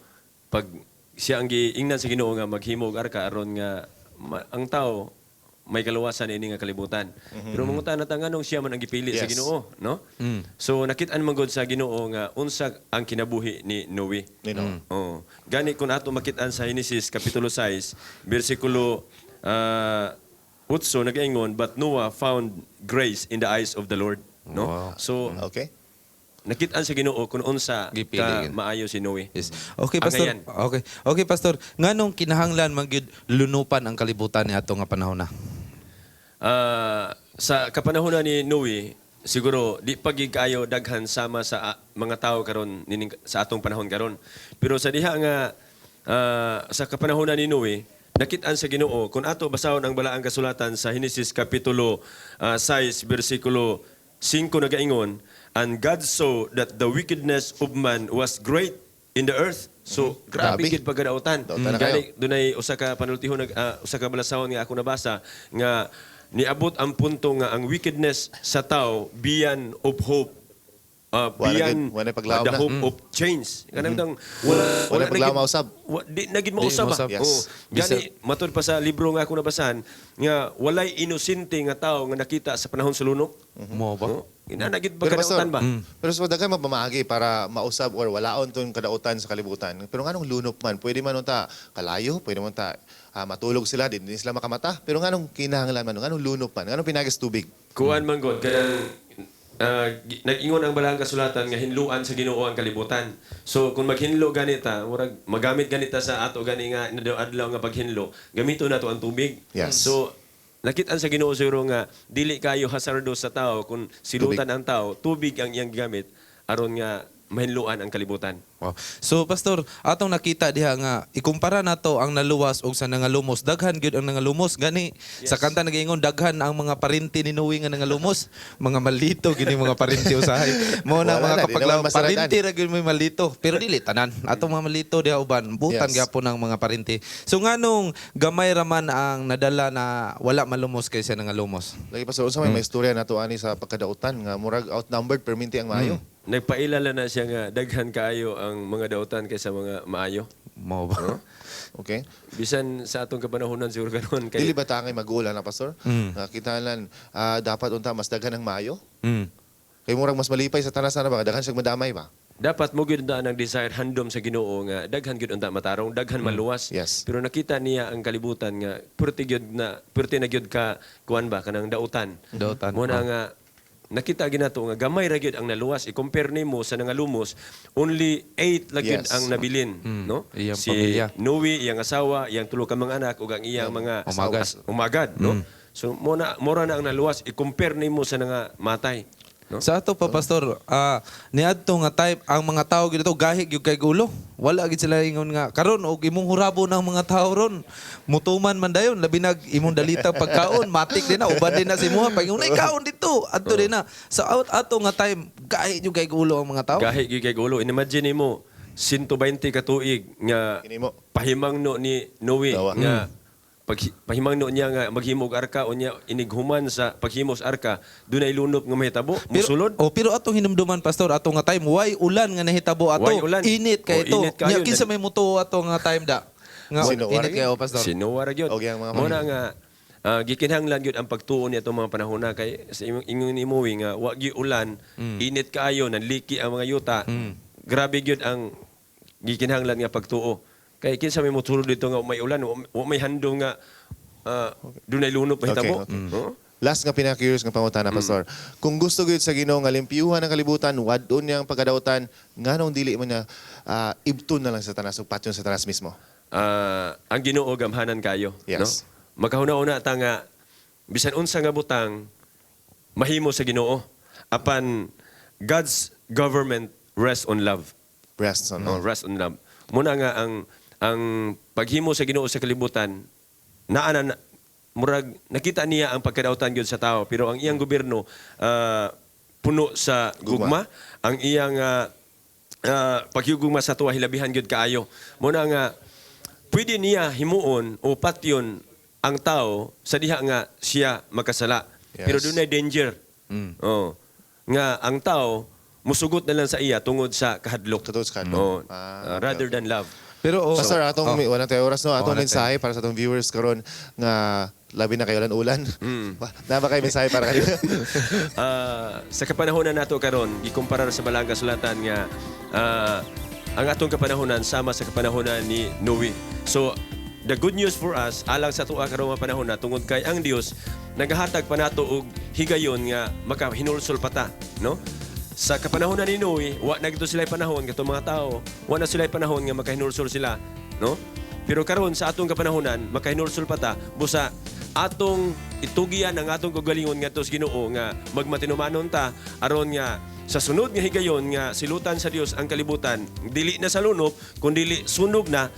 pag siya ang giingnan sa Ginoo nga maghimo og arka aron nga ang tao may kaluwasan ini nga kalibutan. Pero mangutan na ta nganong siya man ang gipili sa Ginoo, no? So nakit-an man gud sa Ginoo nga unsa ang kinabuhi ni Noe. Ni Noe. Oo. Gani kung ato makit-an sa Genesis kapitulo 6 bersikulo 8 nagaingon, but Noah found grace in the eyes of the Lord, no? Wow. So okay. Nakit-an sa Ginoo kung unsa Gipili ka gid. maayo si Noe. Yes. Okay, Pastor. Angayan. Okay. Okay, Pastor. Nganong kinahanglan man gyud lunupan ang kalibutan ni ato nga panahon na? Sa kapanahon ni Noe, siguro di pagig kayo daghan sama sa mga tao karon nining sa atong panahon karon. Pero sa diha nga sa kapanahon ni Noe, nakit-an sa Ginoo kung ato basahon ang balaang kasulatan sa Henesis kapitulo 6 bersikulo 5 nagaingon, and God saw that the wickedness of man was great in the earth. So grabe Grabe. gid pagkadautan. Dautan na Gani dunay usa ka panultihon usa ka balasahon nga ako nabasa nga niabot ang punto nga ang wickedness sa tao beyond of hope. Beyond Wala paglaom the na. hope of change. Kanang bitang wala Wala paglaom na gid- mausab. di na gid Di mausab. mausab. Yes. Oo. Gani matud pa sa libro nga ako nabasahan nga walay inosente nga tao nga nakita sa panahon sa lunok. Mo ba? Oh, ina na gid Pero Pastor, pagkadautan ba? pero sa daghan mapamagi para mausab or walaon tong kadautan sa kalibutan. Pero nganong lunop man, pwede man unta kalayo, pwede man unta matulog sila, di sila makamata. Pero nganong kinahanglan man, nganong lunop man, nganong pinagis tubig? Kuan man god kanang nag-ingon ang balahang kasulatan nga hinluan sa Ginoo ang kalibutan. So kung maghinlo ganita, murag magamit ganita sa ato gani nga adlaw nga paghinlo, gamito nato ang tubig. Yes. So nakit-an sa Ginoo siguro nga dili kayo hasardo sa tao kung silutan ang tao, tubig ang iyang gigamit aron nga mahinluan ang kalibutan. Wow. So Pastor, atong nakita diha nga ikumpara nato ang naluwas og sa nangalumos. Daghan gyud ang nangalumos gani. Sa kanta nagaingon daghan ang mga parinti ni Noe nga nangalumos, mga malito gini mga parinti usahay. Mo na Wala mga na, di kapaglaw naman masaradan. parinti ra gyud may malito. Pero dili tanan. Atong mga malito diha uban, butan Yes. gyapon ang mga parinti. So nganong gamay ra man ang nadala na wala malumos kaysa nangalumos. Lagi Pastor, unsa may may istorya nato ani sa pagkadautan nga murag outnumbered perminti ang maayo. Nagpailala na siya nga daghan kaayo ang mga dautan kaysa mga maayo. Mao ba? Okay? Bisan sa atong kapanahonan siguro karon kay Dili ba tangay magulang na Pastor? Nga kinahanglan dapat unta mas daghan ang maayo? Kay murag mas malipay sa tanas na ba daghan siya madamay ba? Dapat mo gyud unta ang desire handom sa Ginoo nga daghan gyud unta matarong, daghan maluwas. Yes. Pero nakita niya ang kalibutan nga purti gyud na purti na gyud ka kuan ba kanang dautan. Dautan. Mo na nga Nakita ginato nga gamay ra gyud ang naluwas. I-compare nimo sa nangalumos, only 8 la gyud ang nabilin, no? Iyang Si pamilya. Noe, iyang asawa, iyang tulo ka mga anak ug ang iyang mga Umagad. Umagad, no? So mo na mora na ang naluwas i-compare nimo sa nga matay, no? Sa ato pa, pastor, niadto nga type ang mga tao gyud to gahi gyud kay gulo. Wala gyud sila ingon nga karon og imong hurabo ng mga tao ron. Mutuman man dayon labi nag imong dalita pagkaon, matik din na uban din na si imuha pag unay kaon dito. Adto din na. Sa out ato nga time gahi gyud kay gulo ang mga tao. Gahi gyud kay gulo. Imagine nimo 120 ka tuig nga pahimangno ni Noe nga pahimangno niya nga maghimog arka unya inighuman sa paghimos arka dunay lunop nga mahitabo musulod. Oh, pero atong hinumduman, pastor, ato nga time way ulan nga nahitabo ato. Way ulan. Init kay Oh, ito. init kayo. Nya kinsa may mutuo ato nga time da? Nga Si Noah init ra kayo, pastor. Si Noah ra gyud. Okay, ang mga Mo na nga gikinahanglan gyud ang pagtuon niya itong mga panahon na kay sa imong ingon nimo nga wa gyud ulan, init kaayo, nanliki ang mga yuta. Grabe gyud ang gikinahanglan nga pagtuo. Kay kinsa may motulod dito nga may ulan, wa may handom nga dunay lunop mahitabo. Okay, okay. Oo. Last nga pinaka-curious nga pangutana, Pastor. Kung gusto gyud sa Ginoo nga limpyuhan ang kalibutan, wad-on niya ang pagkadautan, nganong dili man niya ibton na lang sa tanas ug patyon sa tanas mismo? Ang Ginoo gamhanan kayo, Yes. no? Makahuna-una ta nga bisan unsa nga butang mahimo sa Ginoo apan God's government rests on love. Rests on love. Rests on love. Muna nga ang paghimo sa Ginoo sa kalibutan naa na murag nakita niya ang pagkadautan gyud sa tao pero ang iyang gobyerno puno sa gugma, ang iyang paghigugma sa tuwa hilabihan gyud kaayo. Muna nga pwede niya himuon o patyon ang tao sa diha nga siya makasala. Yes. Pero dunay danger. Oh. Nga ang tao musugot na lang sa iya tungod sa kahadlok. Tungod sa kahadlok. Oh, rather than love. Pero Pastor, atong wala tayo oras no, atong Wala tayo. mensahe para sa atong viewers karon nga labi na kay ulan-ulan. Na ba kay mensahe para kanila? Sa kapanahonan nato karon gikumpara sa Balanga Sulatan nga ang atong kapanahonan sama sa kapanahonan ni Noe. So the good news for us alang sa tuwa karong nga panahon na tungod kay ang Dios nagahatag pa nato og higayon nga makahinulsol pa ta, no? Sa kapanahonan ni Noe, wa na gito sila panahon katong mga tao, wa na sila panahon nga makahinulsol sila, no? Pero karon sa atong kapanahonan, makahinulsol pa ta busa atong itugian ang atong kagalingon ngadto sa Ginoo nga magmatinumanon ta aron nga sa sunod nga higayon nga silutan sa Dios ang kalibutan, dili na sa lunop kundi sunog na,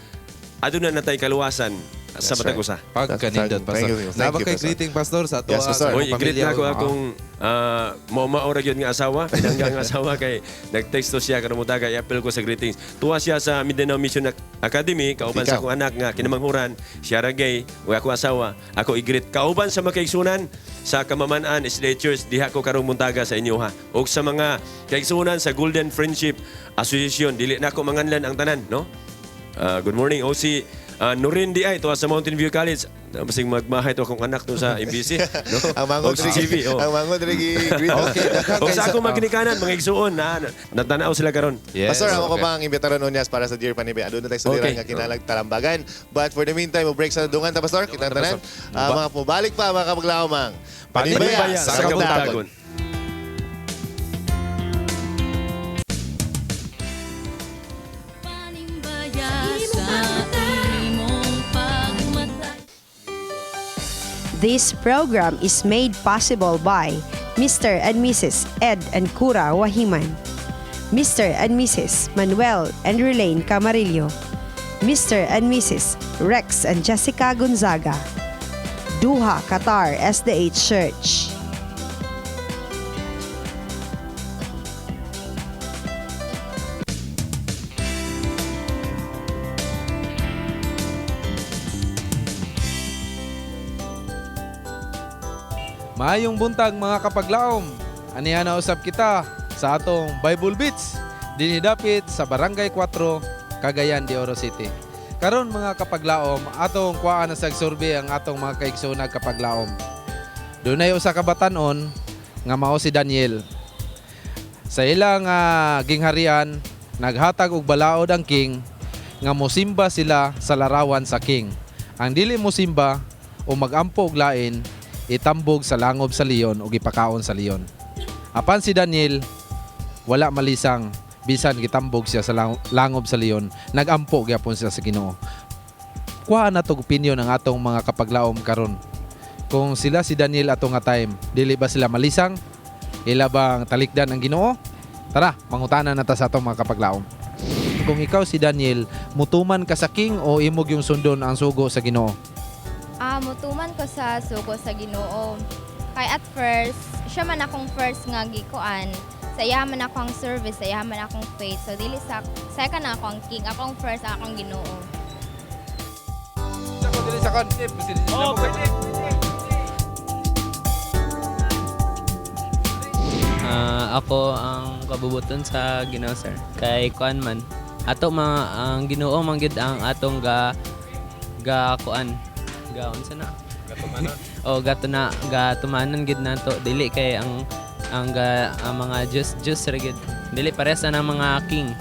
aduna natay kaluwasan sa That's matag right. usa. Pagkanindot, Pastor. Thank you, thank Naba you, kay Pastor. greeting, Pastor, sa ato Yes, Pastor. sa Oy, i-greet pamilya. na ako akong mao ra gyud nga asawa, pinangga nga asawa kay nagteksto siya karon mutaga, i-appeal ko sa greetings. Tuwa siya sa Mindanao Mission Academy, kauban sa Ikaw. akong anak nga kinamanghuran, siya ra gay, ug ako asawa. Ako i-greet kauban sa mga kaigsunan sa Kamaman-an SDA Church diha ko karong muntaga sa inyo ha. Ug sa mga kaigsunan sa Golden Friendship Association, dili na ako manganlan ang tanan, no? Good morning, OC Norin di ay, tuwa sa Mountain View College. Basig magmahay to akong anak to sa MBC. No? Ang mango Og si CV, oh. Ang mango diri greet. Okay, daghang Og kay sa akong mga ginikanan, mga igsuon, na, natanaw sila karon. Yes, Pastor, ako ko okay. bang imbitaran unyas para sa Dear Panibay. Aduna tayo suliran Okay. nga kinalag talambagan. But for the meantime, mo break sa dungan ta, Pastor. Kitang tanan. Mga mubalik pa mga kapaglaomang. Panibaya sa kabuntagon. Panimbaya sa imong pagmata. This program is made possible by Mr. and Mrs. Ed and Cura Wahiman, Mr. and Mrs. Manuel and Relaine Camarillo, Mr. and Mrs. Rex and Jessica Gonzaga, Duha, Qatar SDH Church. Maayong buntag mga kapaglaom. Aniya na usab kita sa atong Bible Beats dinidapit sa Barangay 4, Cagayan de Oro City. Karon mga kapaglaom, atong kuhaan na sa survey ang atong mga kaigsoonag kapaglaom. Dunay usa ka batan-on nga mao si Daniel. Sa ilang gingharian, naghatag og balaod ang king nga mosimba sila sa larawan sa king. Ang dili mosimba o magampo og lain, itambog sa langob sa leon o gipakaon sa leon. Apan si Daniel wala malisang bisan gitambog siya sa langob sa leon, nagampo gyapon siya sa Ginoo. Kuha na tog opinion ang atong mga kapaglaom karon. Kung sila si Daniel ato nga time, dili ba sila malisang? Ila bang talikdan ang Ginoo? Tara, mangutana na ta sa atong mga kapaglaom. Kung ikaw si Daniel, mutuman ka sa king o imog yung sundon ang sugo sa Ginoo? Ah, mutuman ko sa sugo sa Ginoo. Kay at first, siya man akong first nga gikuan. Sa iya man ako ang service, sa iya man akong faith. So dili sa second na ako ang king, akong first ang akong Ginoo. Dili sa kon. Oh, pwede. Ah, ako ang kabubuton sa Ginoo, sir. Kay kuan man. Ato mga ang Ginoo man gyud ang atong ga ga kuan. Ga unsa na? Gatumanon. O gato na ga tumanon gyud nato dili kay ang ga, ang mga Diyos Diyos ra gyud. Dili parehas na ng mga king.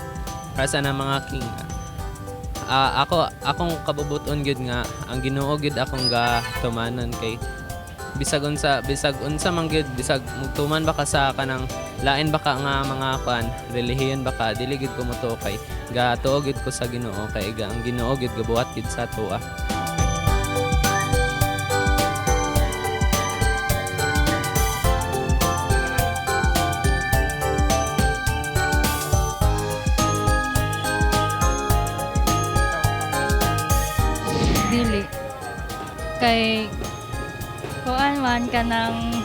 Parehas na ng mga king. Ah, ako akong kabubuton gyud nga ang Ginoo gyud akong ga tumanon kay bisag unsa man gyud, bisag mugtuman ba ka sa kanang lain ba ka nga mga kuan relihiyon ba ka, dili gyud ko motuo kay gatuo gyud ko sa Ginoo kay ga ang Ginoo gyud gabuhat gyud sa atoa. Dili. Kay kuan man kanang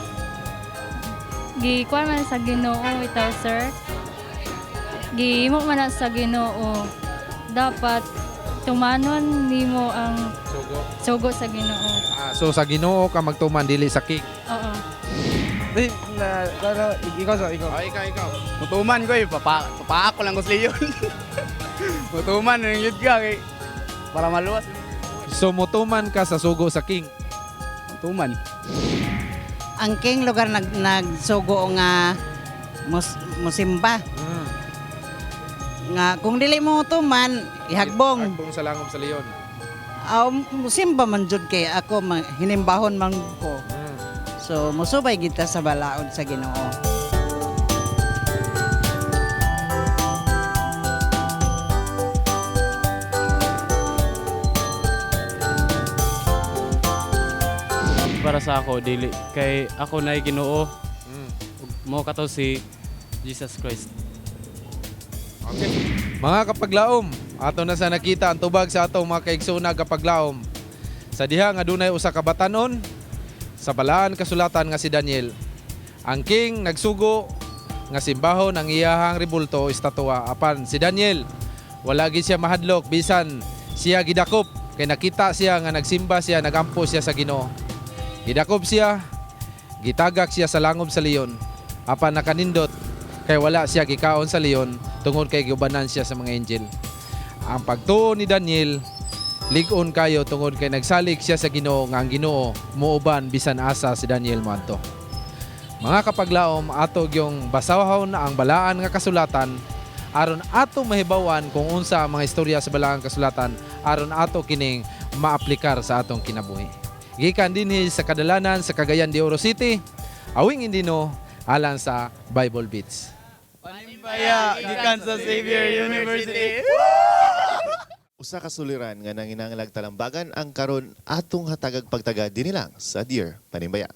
gikuan man sa Ginoo itaw, sir. Gihimo man na sa Ginoo. Dapat tumanon nimo ang sugo, sugo sa Ginoo. Ah, so sa Ginoo ka magtuman, dili sa king. Oo. Di, na, na, na, ikaw sa, ikaw. Ah, ikaw, ikaw. Mutuman ko eh, papaak ko lang ko sa leon. Mutuman, yung yun ka, kay, para maluwas. So mutuman ka sa sugo sa king. Mutuman. Ang king lugar nagsugo nga musimba. Nga kung dili mo tuman, ihagbong. Hagbong sa langob sa leon. Aw, musimba man jud kay ako hinimbahon man ko. So musubay kita sa balaod sa Ginoo. Para sa ako dili kay ako nay Ginoo. Mo kato si Jesus Christ. Okay. Mga kapaglaom, ato na sa nakita ang tubag sa atong mga kaigsoona kapaglaom. Sa diha nga dunay usa ka batanon sa balaan kasulatan nga si Daniel. Ang king nagsugo nga simbahon ang iyahang rebulto o estatwa, apan si Daniel wala gid siya mahadlok bisan siya gidakop kay nakita siya nga nagsimba siya, nagampo siya sa Ginoo. Gidakop siya, gitagak siya sa langob sa leon. Apan nakanindot kay wala siya gikaon sa leon tungod kay giubanan siya sa mga angel. Ang pagtuo ni Daniel lig-on kayo tungod kay nagsalig siya sa Ginoo nga ang Ginoo muuban bisan asa si Daniel moadto. Mga kapaglaom, ato gyung basahon ang balaan nga kasulatan aron ato mahibawan kung unsa ang mga istorya sa balaan kasulatan aron ato kining maaplikar sa atong kinabuhi. Gikan dinhi sa kadalanan sa Cagayan de Oro City, Awing Indino, alang sa Bible Beats. Panimbaya, gikan sa Xavier University. Usa ka suliran nga nanginanglag talambagan ang karon atong hatagag pagtaga dinhi lang sa Dear Panimbaya.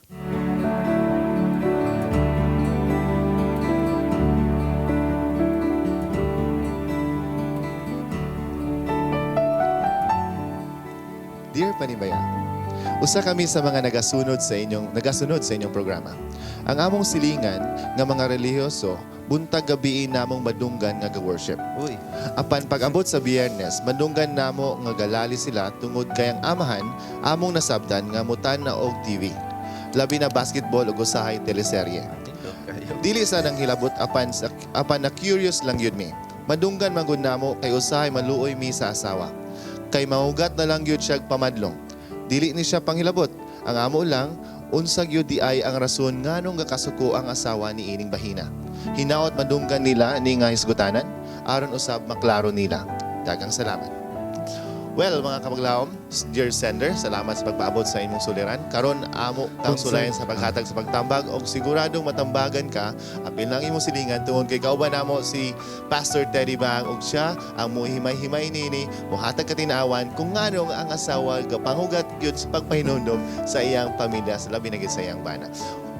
Dear Panimbaya, usa kami sa mga nagasunod sa inyong programa. Ang among silingan nga mga relihiyoso buntag gabii namong madunggan nga ga-worship. Uy. Apan pag-ambot sa Biyernes, madunggan namo nga galali sila tungod kay ang amahan among nasabtan nga mutan na og TV. Labi na basketball ug usahay teleserye. Dili sa nang hilabot apan na curious lang yun mi. Madunggan man gud namo kay usahay maluoy mi sa asawa. Kay mahugat na lang gyud siya pamadlong. Dili ni siya panghilabot. Ang amo lang, unsa gyud di ay ang rason nganong gakasuko ang asawa ni ining bahina. Hinaot madunggan nila ni nga hisgutanan aron usab maklaro nila. Dagang salamat. Well, mga kapaglaom, dear sender, salamat sa pagpaabot sa imong suliran. Karon amo kang Concern. sulayan sa paghatag sa pagtambag og siguradong matambagan ka apil lang imong silingan tungod kay kauban namo si Pastor Teddy Bang og siya ang muhimay-himay nini mohatag katinawan kung nganong ang asawa gapanghugat gyud sa pagpahinumdom sa iyang pamilya sa labi na gyud sa iyang bana.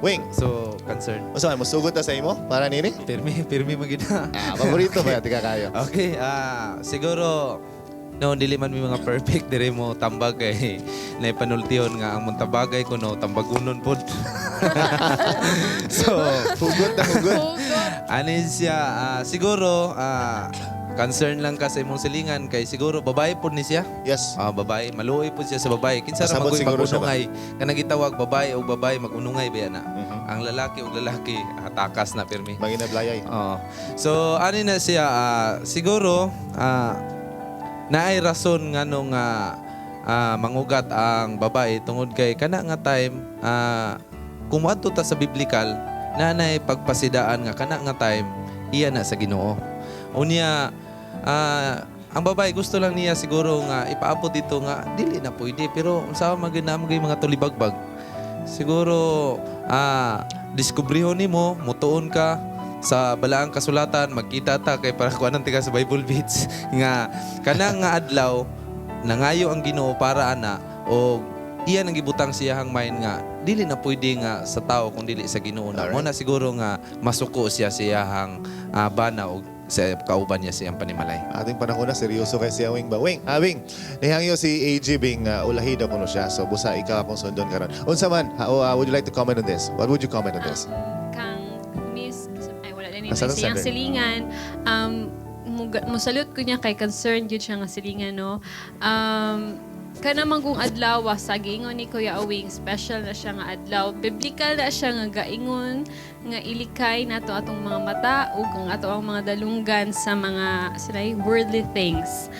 Wing. So, concern. Unsa man mosugot ta sa imo para nini? Pirmi, pirmi man gyud na. Ah, paborito ba tika kayo? Okay, siguro no dili man mi mga perfect dire mo tambag kay naipanultihon nga ang muntabagay ko no tambagunon pod. So, hugot na hugot. Ano siya, siguro concern lang ka sa imong silingan kay siguro babae pod ni siya. Yes. Babae, maluoy pod siya sa babae. Kinsa ra Pasabot magoy siguro siya ba? magunungay kanang gitawag babae og babae magunungay ba na. Ang lalaki og lalaki takas na pirmi. Manginablayay. Oo. So ani na siya, siguro naay rason nganong mangugat ang babae tungod kay kana nga time, kung moadto ta sa biblical, nanay pagpasidaan nga kana nga time iya na sa Ginoo. Unya ang babae gusto lang niya siguro nga ipaabot dito nga dili na pwede, pero unsa man gyud na mo gyud mga tulibagbag. Siguro diskubrihon nimo, mutuon ka sa balaang kasulatan, magkita ta kay para kuanan tika sa Bible Beats nga kanang nga adlaw nangayo ang Ginoo para ana o iya nang gibutang siyahang mind nga dili na pwede nga sa tao kung dili sa Ginoo na. Mo na siguro nga masuko siya siyahang bana og sa kauban niya siyang panimalay. Ating panahon na seryoso kay siya Wing ba. Wing, Wing, nihangyo si AG Bing ulahi daw kuno siya. So busa ikaw akong sundon karon. Unsa man, would you like to comment on this? What would you comment on this? Kang Miss, ay wala na ni Asa siyang sender? silingan, musalute ko niya kay concerned yun siya nga silingan, no. Kana man kung adlaw sa giingon ni Kuya Awing, special na siya nga adlaw, biblical na siya nga gaingon nga ilikay nato atong mga mata ug ang ato ang mga dalunggan sa mga sila worldly things.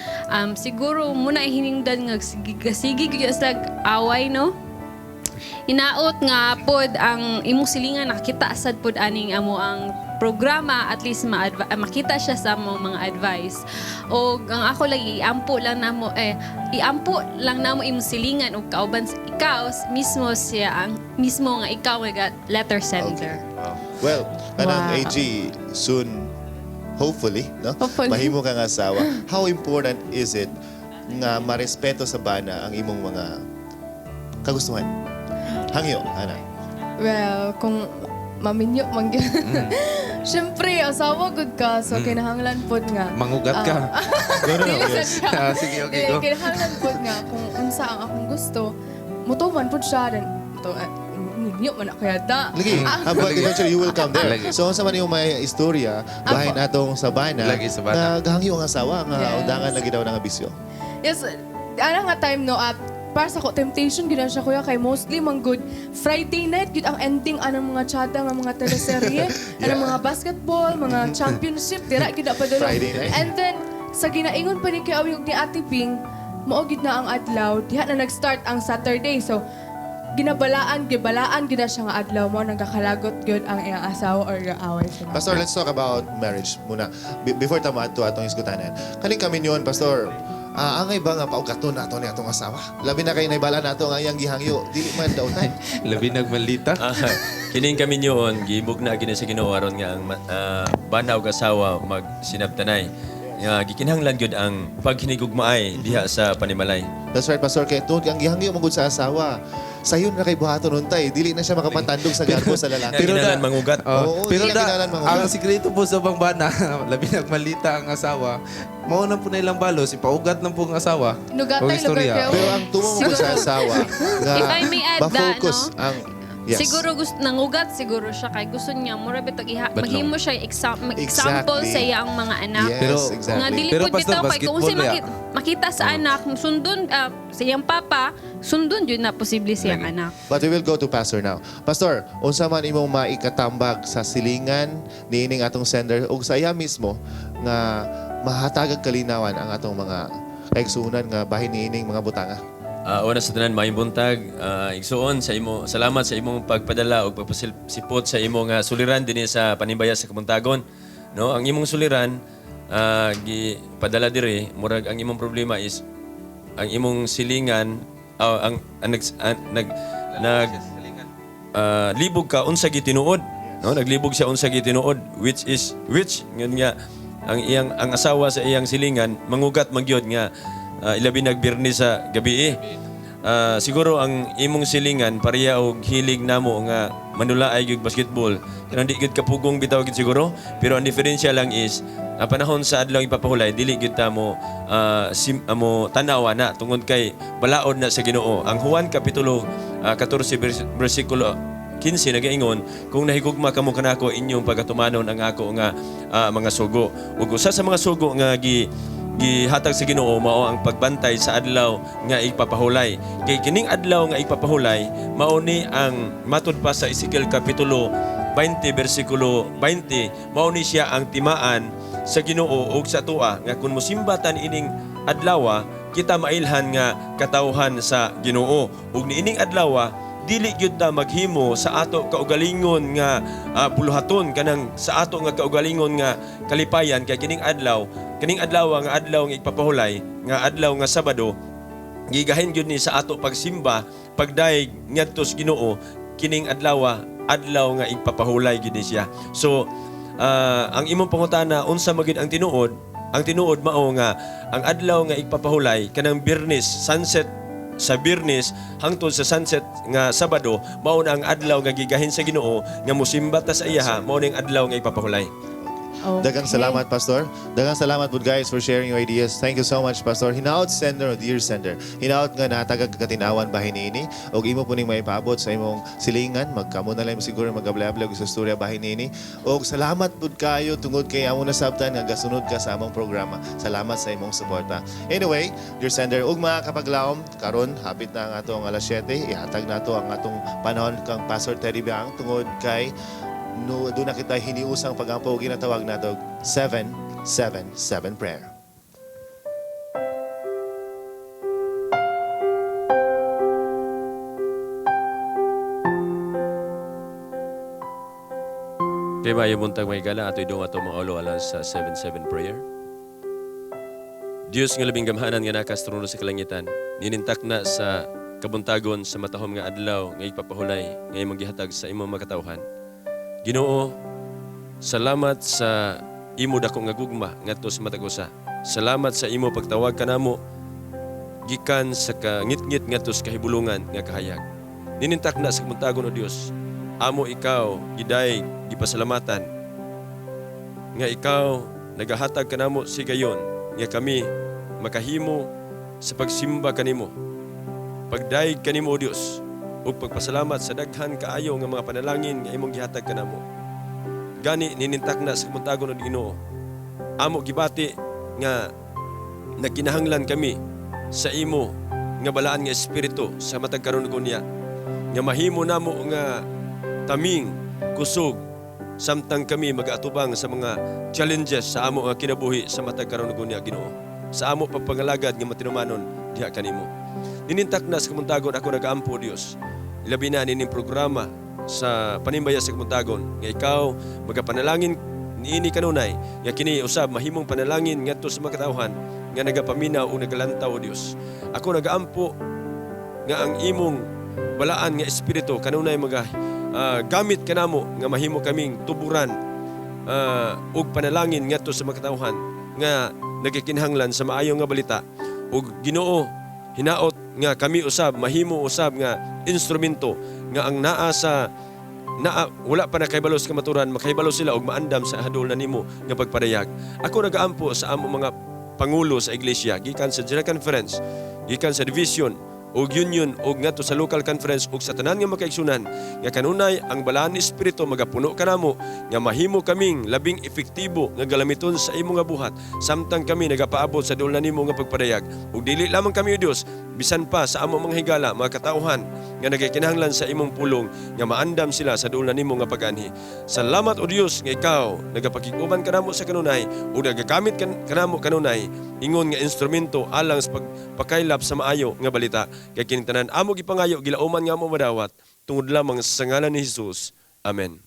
Siguro muna hiningdan nga sige sige gyud sa away, no, hinaot nga pod ang imong silingan nakita sad pod aning amo ang programa, at least makita siya sa among mga advice. O ang ako lang iampo lang namo imong silingan og kauban ikaw mismo, siya ang mismo nga ikaw nga letter sender. Well, kanang AG, soon, hopefully, no? Hopefully. Mahimo ka nga asawa. How important is it nga marespeto sa bana ang imong mga kagustuhan? Hangyo, ana. Well, kung maminyo man gyud. Siyempre, asawa gud ka, so kinahanglan pod nga. Mangugat ka. No, Dili sa yes. siya. Sige, okay, Dili, go. kinahanglan pod nga kung unsa ang akong gusto, mutuman pod siya then to minyo man ako yata. Lagi, but eventually you will come there. Lagi. So, unsa man yung may istorya bahin atong sa bana, Lagi sa bana. nga gahangyo ang asawa nga udangan lagi daw nga bisyo. Yes, ana nga time, no, at para sa ko temptation gyud na siya, kuya, kay mostly man good Friday night gyud ang ending anang mga tsada nga mga teleserye, anang mga basketball, mga championship dira gyud na padulong. Friday night. And then sa ginaingon pa ni kay Awing ug ni Ate Ping, mao gyud na ang adlaw diha na nag-start ang Saturday. So ginabalaan, gibalaan gyud na siya nga adlaw mo nagkakalagot gyud ang iyang asawa or away sila. Pastor, let's talk about marriage muna. Before ta maadto atong isgutanan. Kaning kami niyon, Pastor, angay ba nga paugaton nato ni atong asawa? Labi na kay naibala nato nga iyang gihangyo, dili man dautan. Labi nagmalita. Kining kami nyoon, gihibog na gini sa Ginoo aron nga ang bana ug asawa magsinabtanay. Nga gikinahanglan gyud ang paghinigugmaay diha sa panimalay. That's right, Pastor. Kay tungod ang gihangyo man gud sa asawa. Sayon na kay buhaton untay, dili na siya makapatandog sa garbo sa lalaki. Pero Kinahanglan mangugat. Oo, pero dili na da, kinahanglan mangugat. ang sikreto po sa bangbana, labi nagmalita ang asawa, mao na po na ilang balos, ipaugat lang po ang asawa. Nugatay, Huwag istorya. lugar kayo. Pero ang tumo mo sa asawa nga If I may add that, ma-focus no? ang yes. Siguro gusto nangugat siguro siya kay gusto niya mura bitog iha Badlong. maghimo siya example sa iyang mga anak. Yes, exactly. Nga dili Pero, pud Pastor, bitaw kay kung basketball unsay ba ya? makita sa anak sundon sa iyang papa, sundon jud na posible sa iyang anak. But we will go to Pastor now. Pastor, unsa man imong maikatambag sa silingan niining atong sender ug sa iya mismo nga mahatagag kalinawan ang atong mga kaigsuonan nga bahin niining mga butanga? Una sa tanan, maayong buntag. Igsuon sa imo, salamat sa imong pagpadala ug pagpasipot sa imong suliran dinhi sa panimbaya sa kabuntagon. No, ang imong suliran gipadala diri, murag ang imong problema is ang imong silingan, ang nag ang, nag nag libog ka unsa gitinuod, no? Naglibog siya unsa gitinuod, which is which ngun nga ang iyang ang asawa sa iyang silingan mangugat magyod nga ilabi nagbirni sa gabi eh. Siguro ang imong silingan pareha og hilig namo nga manulaay gyud basketball. Kanang di gyud kapugong bitaw gyud siguro, pero ang diferensya lang is ang panahon sa adlaw ipapahulay dili gyud ta mo mo tan-awa na tungod kay balaod na sa Ginoo. Ang Juan kapitulo 14 bersikulo 15 nagaingon, kung nahigugma kamo kanako inyong pagatumanon ang ako nga mga sugo. Ug usa sa mga sugo nga gihatag sa Ginoo mao ang pagbantay sa adlaw nga ipapahulay. Kay kining adlaw nga ipapahulay mao ni ang matud pa sa Ezekiel kapitulo 20 bersikulo 20, mao ni siya ang timaan sa Ginoo ug sa tua nga kun mosimbatan ining adlaw kita mailhan nga katawhan sa Ginoo. Ug niining adlaw dili gyud ta maghimo sa ato kaugalingon nga buluhaton, kanang sa ato nga kaugalingon nga kalipayan, kay kining adlaw nga adlaw nga ipapahulay nga adlaw nga Sabado gigahin gyud ni sa ato pagsimba pagdayeg ngadto sa Ginoo. Kining adlaw, adlaw nga ipapahulay gyud ni siya. So ang imong pangutana unsa magyud ang tinuod? Ang tinuod mao nga ang adlaw nga ipapahulay kanang Biyernes sunset sa Biyernes hangtod sa sunset nga Sabado mao na ang adlaw nga gigahin sa Ginoo nga mosimba ta sa iyaha, mao ning adlaw nga ipapahulay. Okay. Daghang salamat, Pastor. Daghang salamat po guys for sharing your ideas. Thank you so much, Pastor. Hinaot sender o dear sender. Hinaot nga natagag katinawan bahin niini og imo puning maipaabot sa imong silingan, magkamo na lang siguro magabla-abla og sa storya bahin niini. Og salamat pud kayo tungod kay amo nasabtan nga gasunod ka sa among programa. Salamat sa imong suporta. Anyway, dear sender, ug mga kapaglaom, karon hapit na ang atong alas 7, ihatag nato ang atong panahon kang Pastor Teddy Biang tungod kay no, doon na kita hiniusang pagampo ginatawag nato 777 prayer. Kay mayo buntag may gala atoy dong ato mga ulo alang sa 77 prayer. Dios nga labing gamhanan nga nakastruno sa kalangitan, ninintak na sa kabuntagon sa matahom nga adlaw nga ipapahulay nga imong gihatag sa imong makatawhan. Ginoo, salamat sa imo dako nga gugma ngadto sa matag usa. Salamat sa imo pagtawag kanamo gikan sa kangitngit ngadto sa kahibulungan nga kahayag. Ninintak na sa kabuntagon o Dios, amo ikaw giday gipasalamatan nga ikaw nagahatag kanamo sigayon nga kami makahimo sa pagsimba kanimo. Pagdayeg kanimo o Dios ug pagpasalamat sa daghan kaayo nga mga panalangin nga imong gihatag kanamo. Gani ninintak na sa kabuntagon o Ginoo, amo gibati nga nagkinahanglan kami sa imo nga balaan nga espiritu sa matag karon niya nga mahimo namo nga taming kusog samtang kami magaatubang sa mga challenges sa amo nga kinabuhi sa matag karon niya Ginoo, sa amo pagpangalagad nga matinumanon diha kanimo. Ninintak na sa kabuntagon ako nagaampo Dios, ilabi na nining programa sa panimbaya sa kabuntagon nga ikaw magapanalangin niini kanunay nga kini usab mahimong panalangin ngadto sa mga katawhan nga nagapaminaw o nagalantaw o Dios. Ako nagaampo nga ang imong balaan nga espiritu kanunay maga gamit kanamo nga mahimo kaming tuburan ug panalangin ngadto sa mga katawhan nga nagkikinahanglan sa maayo nga balita. Ug Ginoo, hinaot nga kami usab mahimo usab nga instrumento nga ang naa sa naa wala pa nakahibalo sa kamaturan makahibalo sila og maandam sa hadol na nimo nga pagpadayag. Ako nagaampo sa amo mga pangulo sa iglesia gikan sa General Conference, gikan sa division og union og ngadto sa local conference ug sa tanan nga makaigsunan nga kanunay ang balaan ni espiritu magapuno kanamo nga mahimo kaming labing epektibo nga galamiton sa imo nga buhat samtang kami nagapaabot sa duol na nimo nga pagpadayag. Ug dili lamang kami o Dios, bisan pa sa amo mga higala mga katawhan nga nagakinahanglan sa imong pulong nga maandam sila sa duol na nimo nga pag-anhi. Salamat o Dios nga ikaw nagapakig-uban kanamo sa kanunay ug nagagamit kanamo kanunay ingon nga instrumento alang sa pagpakaylap sa maayo nga balita. Kay kining tanan amo gipangayo gilauman nga amo madawat tungod lamang sa ngalan ni Jesus. Amen.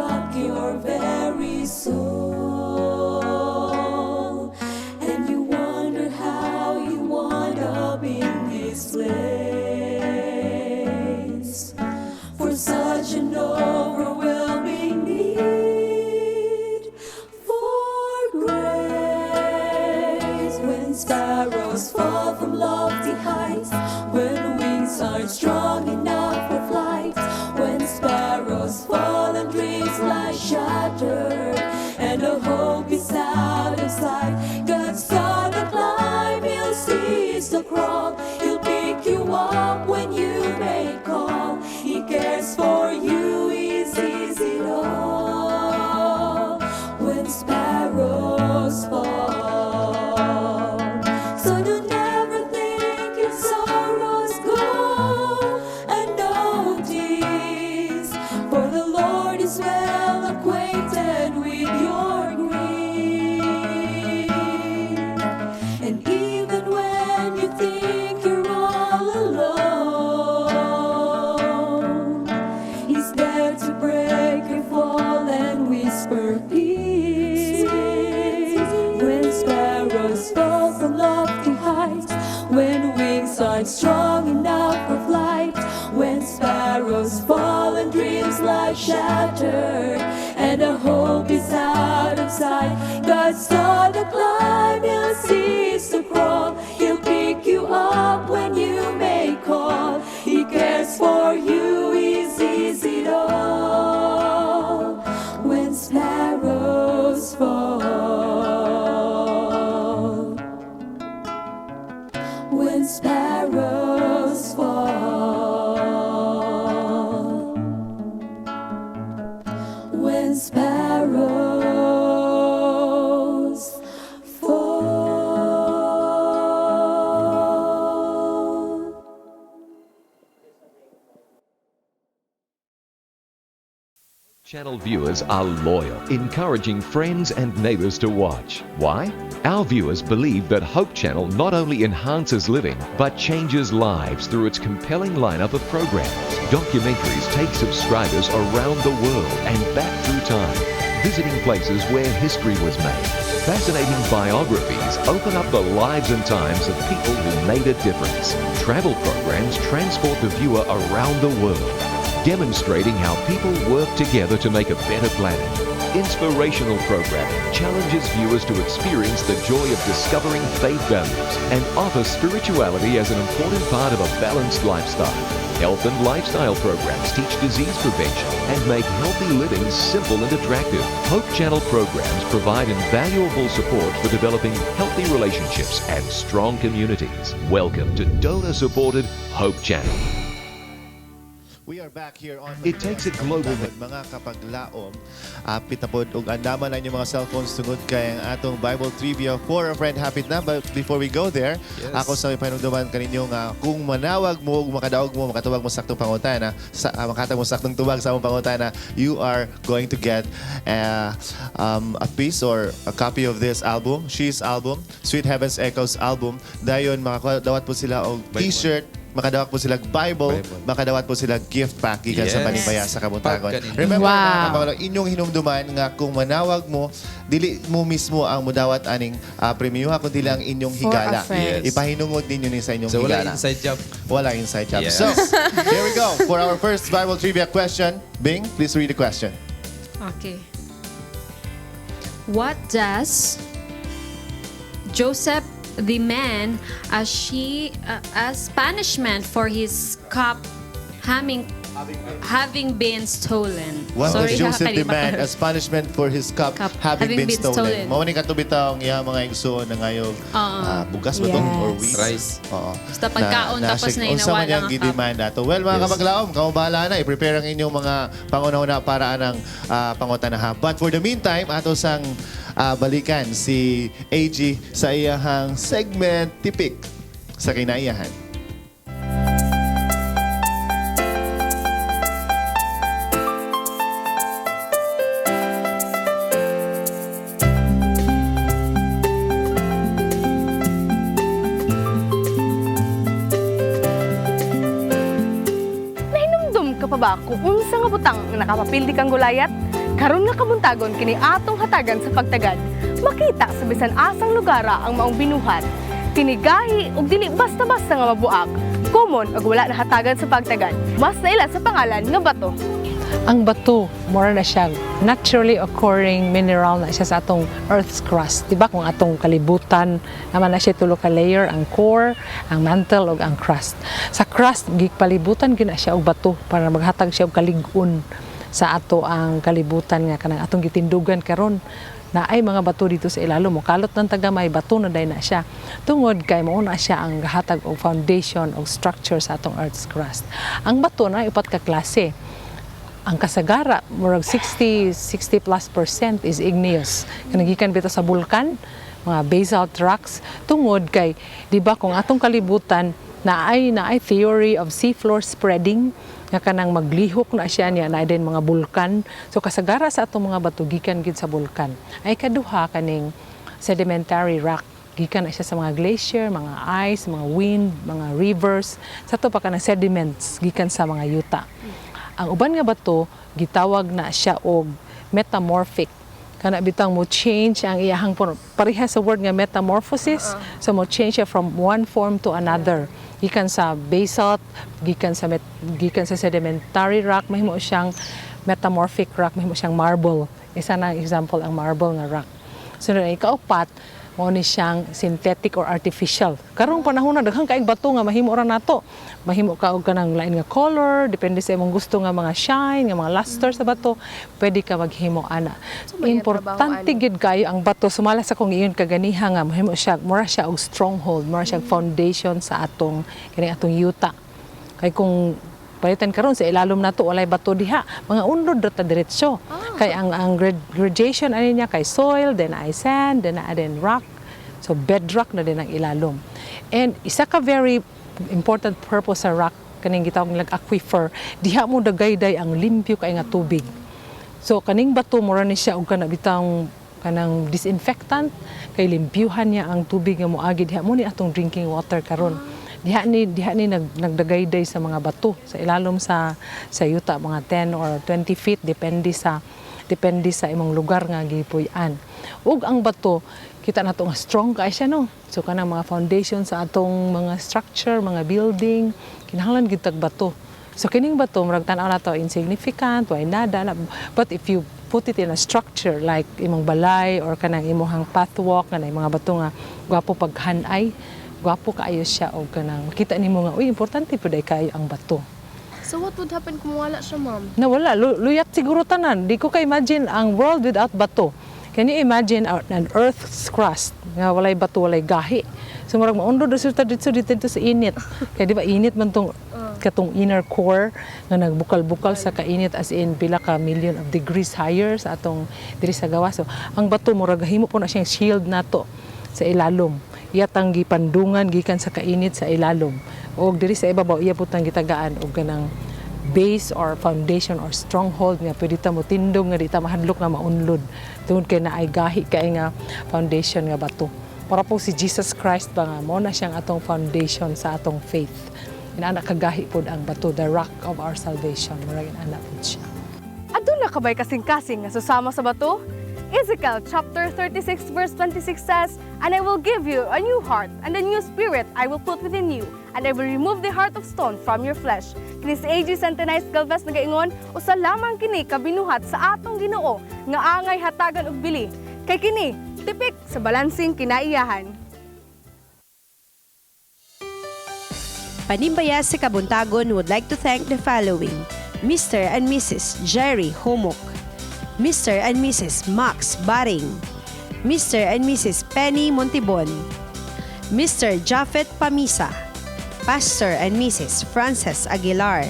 rock your very soul. And you wonder how you wound up in this place. For such an overwhelming need for grace. When sparrows fall from lofty heights, when wings aren't strong enough for flight, when sparrows fall and dreams lie shattered, and the hope is out of sight. God's gonna climb, He'll seize the crawl, He'll pick you up when you may call. He cares for you, He sees it all. When sparrows fall, so do never think your sorrows go unnoticed, for the Lord is well acquainted with your grief. And even when you think you're all alone, He's there to break your fall and whisper peace. When sparrows fall from lofty heights, when wings aren't strong enough for flight, when sparrows fall and dreams lie shattered, and a hope is out of sight, God's gonna climb, He'll cease to crawl, He'll pick you up when you may call. He cares for you, He sees it all. When sparrows fall, when sparrows fall, when sparrows fall. Channel viewers are loyal, encouraging friends and neighbors to watch. Why? Our viewers believe that Hope Channel not only enhances living, but changes lives through its compelling lineup of programs. Documentaries take subscribers around the world and back through time, visiting places where history was made. Fascinating biographies open up the lives and times of people who made a difference. Travel programs transport the viewer around the world, demonstrating how people work together to make a better planet. Inspirational programming challenges viewers to experience the joy of discovering faith values and offer spirituality as an important part of a balanced lifestyle. Health and lifestyle programs teach disease prevention and make healthy living simple and attractive. Hope Channel programs provide invaluable support for developing healthy relationships and strong communities. Welcome to donor-supported Hope Channel. We are back here on It takes a global mga kapaglaom. Apit na po og andaman na inyong mga cellphones tungod kay ang atong Bible Trivia for a Friend hapit na. But before we go there, ako sa pahinumduman kaninyo nga kung manawag mo ug makadaog mo, makatubag mo saktong pangutana, sa makatag mo saktong tubag sa among pangutana, you are going to get a piece or a copy of this album, She's album, Sweet Heaven's Echoes album. Dayon makadawat po sila og Bible. T-shirt, makadawat po sila Bible, makadawat po sila gift pack gikan sa Panibaya sa Kabuntagon. Pagkanin. Remember, mga kapamilya, inyong hinumduman nga kung manawag mo, dili mo mismo ang mudawat aning premyo ha, kundi lang inyong For a higala. friend. Yes. Ipahinungod ninyo ni sa inyong So wala higala. inside job. Wala inside job. Yes. So, here we go. For our first Bible trivia question, Bing, please read the question. Okay. What does Joseph demand as punishment for his cup having been stolen? What Sorry, does Joseph kakalimutan. demand as punishment for his cup, Cup having been stolen? Mao ni kato bitaw ang iyang mga igsuon na ngayong Oo. bugas ba to? Yes. Or wheat? Rice. Oo. Basta pagkaon, tapos siya- na unsa man inawala niyang ang cup. gidemand ato. Well, mga kapaglaom, kamo bahala na. I-prepare ang inyong mga panguna-una para anang pangutana ha. But for the meantime, ato sang balikan si AG sa iyahang segment Tipik sa kinaiyahan. Nahinumdum ka pa ba kung unsa nga butang nga nakapapildi kang gulayat? Karon nga kabuntagon kini atong hatagan sa pagtagad. Makita sa bisan asang lugara ang maong binuhat. Kini gahi ug dili basta-basta nga mabuak. Common ug wala nahatagan sa pagtagad. Mas naila sa pangalan nga bato. Ang bato, mura na siya naturally occurring mineral na siya sa atong earth's crust. Diba? Kung atong kalibutan, naman na siya tulo ka layer, ang core, ang mantle, ug ang crust. Sa crust, gipalibutan gyud na siya og bato para maghatag siya og kalig-on sa ato ang kalibutan nga kanang atong gitindugan karon na ay mga bato dito sa ilalom, mokalot ng tagamay, bato na day na siya tungod kay mao na siya ang gahatag og foundation og structure sa atong earth's crust. Ang bato na upat ka klase. Ang kasagara, murag 60 60+% is igneous, kanang gikan bitaw sa bulkan, mga basalt rocks, tungod kay di ba kung atong kalibutan naay theory of seafloor spreading nga kanang maglihok na siya niya na din mga bulkan. So kasagara sa atong mga bato gikan gid sa bulkan. Ay kaduha, kaning sedimentary rock, gikan na siya sa mga glacier, mga ice, mga wind, mga rivers, sa to pa kanang sediments gikan sa mga yuta. Ang uban nga bato gitawag na siya og metamorphic, kana bitang mo change ang iyahang form, pareha sa word nga metamorphosis. So mo change siya from one form to another, gikan sa basalt, gikan sa sedimentary rock, mahimo siyang metamorphic rock, mahimo siyang marble. Isa na example ang marble nga rock. So na ikaupat, mao ni siyang synthetic or artificial. Karong panahon na daghang kaayg bato nga mahimo ra nato. Mahimo ka og kanang lain nga color, depende sa imong gusto nga mga shine, nga mga luster sa bato, pwede ka maghimo ana. So, may Importante trabaho. Gid kayo ang bato, sumala sa kong iyon kaganiha nga mahimo siya, mura siya og stronghold, mura siya og foundation sa atong kining atong yuta. Kay kung palitan karon sa ilalom nato walay bato diha, mga unlod ra ta diretso. Kay ang gradation ani niya kay soil, then ay sand, then naa din rock. So bedrock na din ang ilalom. And isa ka very important purpose sa rock, kaning gitawag nilang aquifer, diha mo dagayday ang limpyo kay nga tubig. So kaning bato mura ni siya og kana bitang kanang disinfectant kay limpyuhan niya ang tubig nga moagi diha, mo ni atong drinking water karon. Diha ni nagdagayday sa mga bato sa ilalom sa yuta, mga 10 or 20 feet, depende sa imong lugar nga gipuy-an. Ug ang bato, kita nato nga strong kay siya, no. So kanang mga foundation sa atong mga structure, mga building, kinahanglan gid tag bato. So kining bato, murag tan-aw nato insignificant, way nada na, but if you put it in a structure like imong balay or kanang imong pathwalk, kanang mga bato nga gwapo paghanay, gwapo kaayo siya og kanang makita nimo nga uy, importante pud ay kaayo ang bato. So what would happen kung wala siya, ma'am? Nawala, luyat siguro tanan. Di ko ka imagine ang world without bato. Can you imagine an earth's crust nga walay bato, walay gahi? So murag maundod ra ta dito dito dito sa init. Kay di ba init man tong katong inner core nga nagbukal-bukal sa kainit, as in pila ka million of degrees higher sa atong diri sa gawas. So ang bato murag himo po na siyang shield nato sa ilalom. Iyatang gipandungan gikan sa kainit sa ilalom. Og diri sa ibabaw, iya pud tang gitagaan og kanang base or foundation or stronghold nga pwede ta mo tindog nga di ta mahadlok nga maunlod tungod kay naay gahi kay nga foundation nga bato. Para po si Jesus Christ ba nga mo na siyang atong foundation sa atong faith. Inana kagahi pod ang bato, the rock of our salvation. Murag inana pod siya. Aduna ka ba'y kasing-kasing nga susama sa bato? Ezekiel chapter 36 verse 26 says, "And I will give you a new heart, and a new spirit I will put within you, and I will remove the heart of stone from your flesh." Kini si AG Santanais Galvez nagaingon, usa lamang kini kabinuhat sa atong Ginoo nga angay hatagan og bili. Kay kini tipik sa balansing kinaiyahan. Panimbaya sa Kabuntagon would like to thank the following: Mr. and Mrs. Jerry Humok, Mr. and Mrs. Max Baring, Mr. and Mrs. Penny Montibon, Mr. Jafet Pamisa, Pastor and Mrs. Frances Aguilar,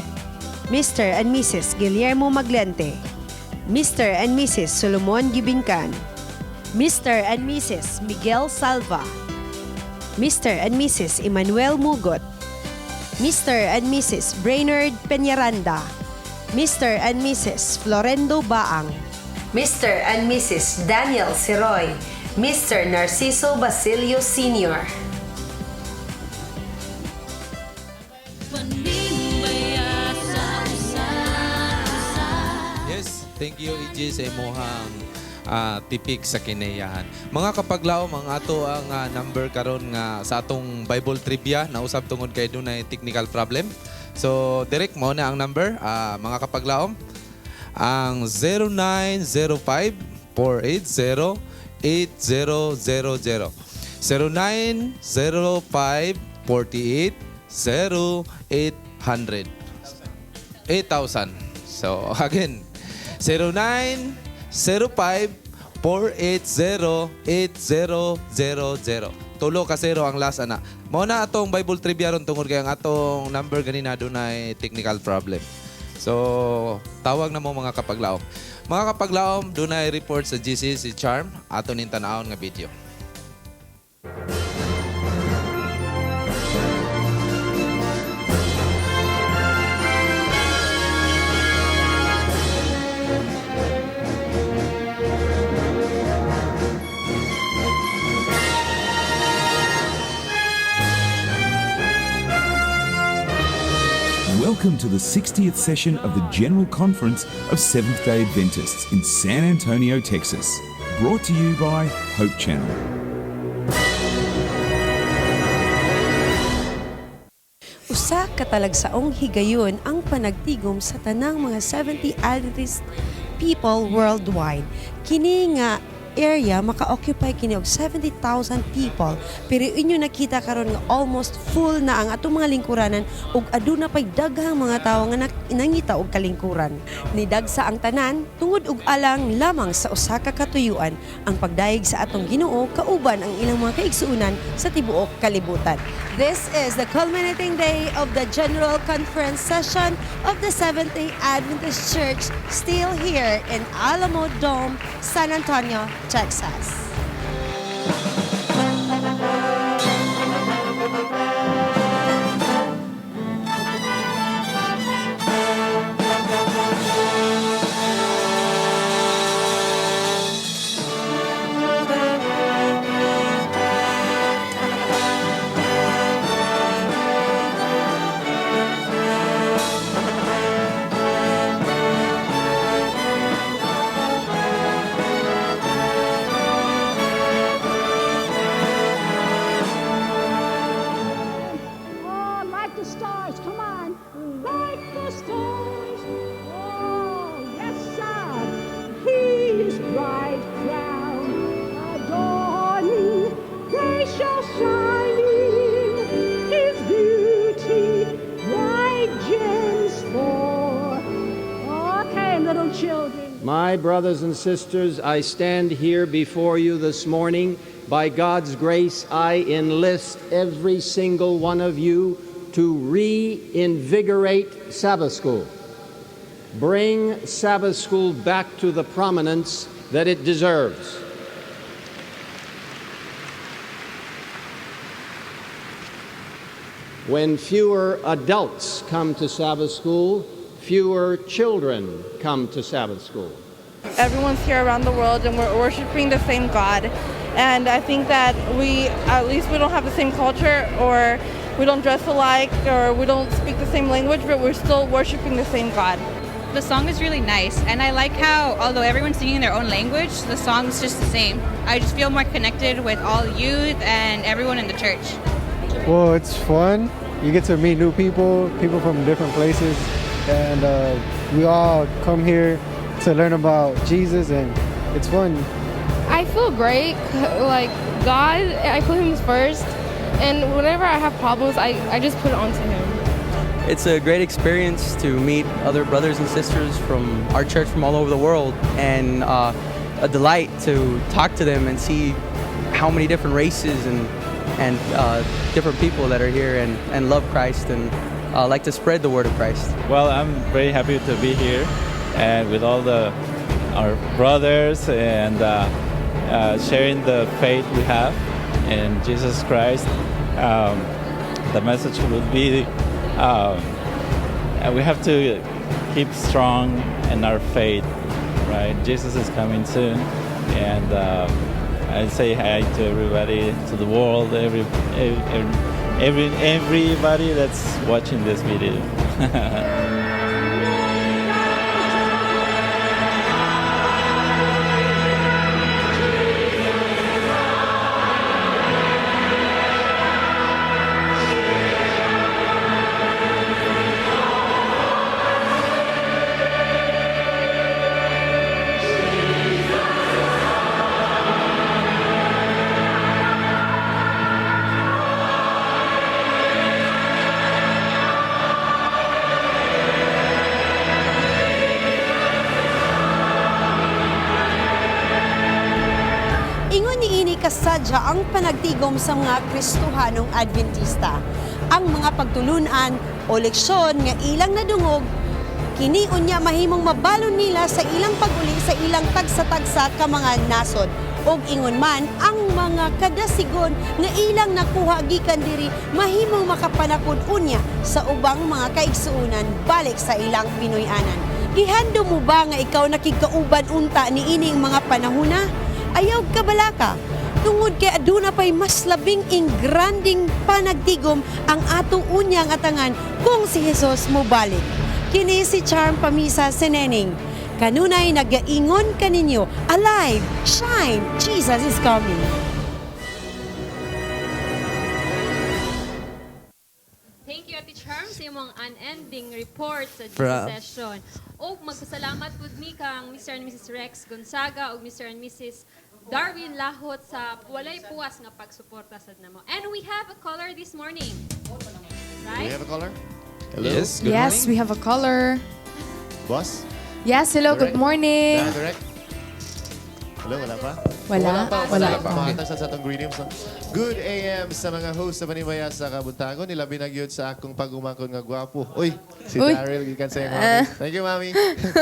Mr. and Mrs. Guillermo Maglente, Mr. and Mrs. Solomon Gibincan, Mr. and Mrs. Miguel Salva, Mr. and Mrs. Emmanuel Mugot, Mr. and Mrs. Brainerd Peñaranda, Mr. and Mrs. Florendo Baang, Mr. and Mrs. Daniel Siroy, Mr. Narciso Basilio Sr. Panimbaya sa usa. Yes, thank Thank you, EJ, sa imuhang tipik sa kinaiyahan. Mga kapaglaom, ang ato ang number karon nga sa atong Bible trivia nausab tungod kay dunay technical problem. So, direct mo na ang number, mga kapaglaom. Ang 0905 480 8000. 0905 48 0800. 8,000. So, again, 0905 480 8000. Tulo ka zero ang last ana. Mao na atong Bible trivia ron tungod kay ang atong number ganina dunay technical problem. So, tawag na mo, mga kapaglaom. Mga kapaglaom, dunay report sa GC si Charm. Ato ning tan-awon nga video. Welcome to the 60th session of the General Conference of Seventh day Adventists in San Antonio, Texas. Brought to you by Hope Channel. Usa ka talagsaong higayon ang panagtigom sa tanang mga 70 Adventist people worldwide. Kini nga area maka-occupy kini og 70,000 people, pero inyo nakita karon nga almost full na ang atong mga lingkuranan ug aduna pay daghang mga tawo nga nangita og kalingkuran. Nidagsa ang tanan tungod og alang lamang sa usa ka katuyuan, ang pagdayeg sa atong Ginoo kauban ang ilang mga kaigsuonan sa tibuok kalibutan. This is the culminating day of the General Conference session of the Seventh-day Adventist Church, still here in Alamo Dome, San Antonio, Texas. Oh, like the stars, come on. Like the stars. Oh, yes, sir. His bright crown adorning, they shall shine in his beauty, bright gems for. Okay, little children. My brothers and sisters, I stand here before you this morning. By God's grace, I enlist every single one of you to reinvigorate Sabbath School. Bring Sabbath School back to the prominence that it deserves. When fewer adults come to Sabbath School, fewer children come to Sabbath School. Everyone's here around the world and we're worshiping the same God. And I think that we, at least we don't have the same culture or we don't dress alike or we don't speak the same language, but we're still worshiping the same God. The song is really nice, and I like how, although everyone's singing in their own language, the song's just the same. I just feel more connected with all youth and everyone in the church. Well, it's fun. You get to meet new people, people from different places, and we all come here to learn about Jesus, and it's fun. I feel great. Like God, I put Him first, and whenever I have problems, I just put it onto Him. It's a great experience to meet other brothers and sisters from our church from all over the world, and a delight to talk to them and see how many different races and different people that are here and love Christ and like to spread the word of Christ. Well, I'm very happy to be here and with all the our brothers and sharing the faith we have in Jesus Christ. The message would be we have to keep strong in our faith, right? Jesus is coming soon, and I say hi to everybody, to the world, everybody that's watching this video. kasadya ang panagtigom sa mga Kristohanong Adventista. Ang mga pagtulunan o leksyon nga ilang nadungog, kini unya mahimong mabalon nila sa ilang pag-uli sa ilang tagsa-tagsa ka mga nasod. Og ingon man ang mga kadasigon nga ilang nakuha gikan diri mahimong makapanakod unya sa ubang mga kaigsuonan balik sa ilang Pinoy-anan. Gihandom mo ba nga ikaw nakigkauban unta ni ining mga panahona? Ayaw kabalaka. Tungod kay aduna pay mas labing ingranding panagtigom ang atong unyang atangan kung si Jesus mobalik. Kini si Charm Pamisa Seneneng. Kanunay nagaingon kaninyo, alive, shine, Jesus is coming. Thank you, Ate Charm, sa imong unending report sa Jesus session. O magpasalamat pud mi kang Mr. and Mrs. Rex Gonzaga ug Mr. and Mrs. Darwin Lahot sa walay puwas nga pagsuporta sa namo. And we have a caller this morning. Do Right? we have a caller? Hello? Yes, good Yes, morning. we have a caller. Boss? Yes, hello, good Direct? morning. Na, direct? Hello, wala pa? Wala. Wala pa. Wala Wala pa. pa. Mga sa atong greetings. No? Good AM sa mga host sa Manimbaya sa Kabuntagon. Nilabi na gyud sa akong pag-umangkon nga gwapo. Uy, si Uy. Daryl gikan sa iyang mami. Thank you, mami.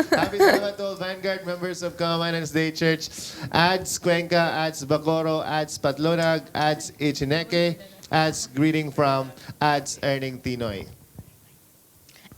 Happy Sabbath to all Vanguard members of Kamamanan's Day Church. Ads Cuenca, Ads Bacorro, Ads Patlonag, Ads Ichineke, Ads greeting from Ads Earning Tinoy.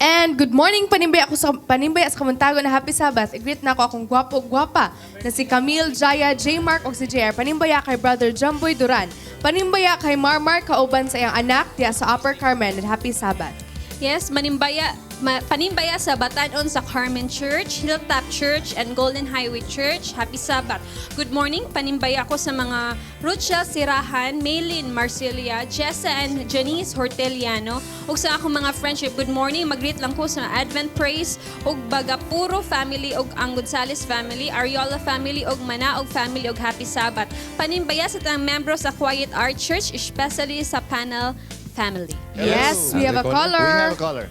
And good morning, panimbay ako sa panimbay sa Kamuntago na happy Sabbath. I-greet na ako akong gwapo gwapa na si Camille, Jaya, J. Mark ug si JR. Panimbaya kay Brother Jumboy Duran. Panimbaya kay Marmar kauban sa iyang anak diya sa Upper Carmen and happy Sabbath. Yes, panimbaya sa Batanon sa Carmen Church, Hilltop Church, and Golden Highway Church. Happy Sabbath. Good morning, panimbaya ko sa mga Ruchel Sirahan, Maylin Marcilia, Jessa and Janice Horteliano, ug sa akong mga friendship. Good morning, mag-greet lang ko sa Advent Praise ug Bagapuro family ug ang Gonzales family, Ariola family ug Manaog family ug Happy Sabbath. Panimbaya sa tanang membro sa Quiet Art Church, especially sa panel family. Hello. Yes, we have a caller. We have a caller.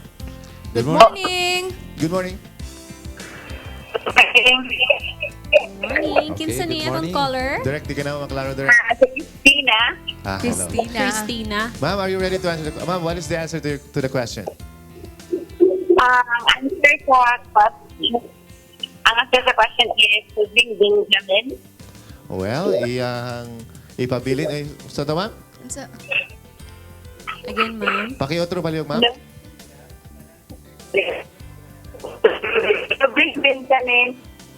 Good morning. Good morning. Good morning. Kinsa Okay, ni good atong morning. caller? Direct, di ka na maklaro, direct. Christina. Ah, hello. Christina. Christina. Ma'am, are you ready to answer the Ma'am, what is the answer to the question? Ang answer sa question, ang answer sa question is to bring Benjamin. Well, iyang ipabilin ay sa to, ma'am? Unsa? Again, ma'am. Pakiotro palihog, ma'am. To bring Benjamin.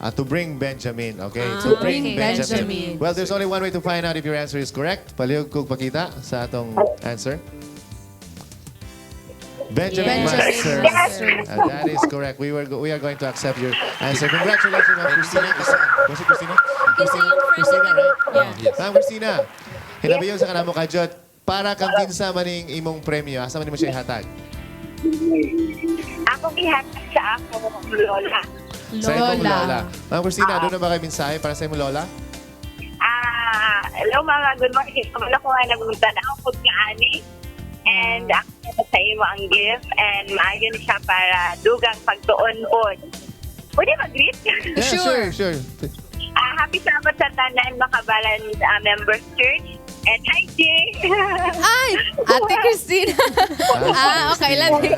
Ah, to bring Benjamin. Okay, Ah, to bring okay. Benjamin. Benjamin. Well, there's only one way to find out if your answer is correct. Palihog kog pakita sa atong answer. Benjamin Yes. must serve. Benjamin must serve. That is correct. We are going to accept your answer. Congratulations, Ma'am Christina. Was it Christina? Kinsa yung friend Christina, right? Yeah. Yes. Ma'am Christina, hinabiyon sa kanamo kajot para kang kinsa maning imong premyo. Asa man nimo siya ihatag? Ako gihatag sa ako lola. Sa imong Lola. lola. Ma'am Christina, doon na ba kay mensahe para sa imong lola? Ah, hello mama, good morning. Wala ko nga nagmutanaw ko nga ani. And ako sa imo ang gift and maayo ni siya para dugang pagtuon pod. Pwede mag-greet? Yeah, sure, sure. Ah, happy Sabbath sa tanan Makabalan Members Church. And hi, Jay! Ay, Ate Christina. Ah, okay lang. Okay,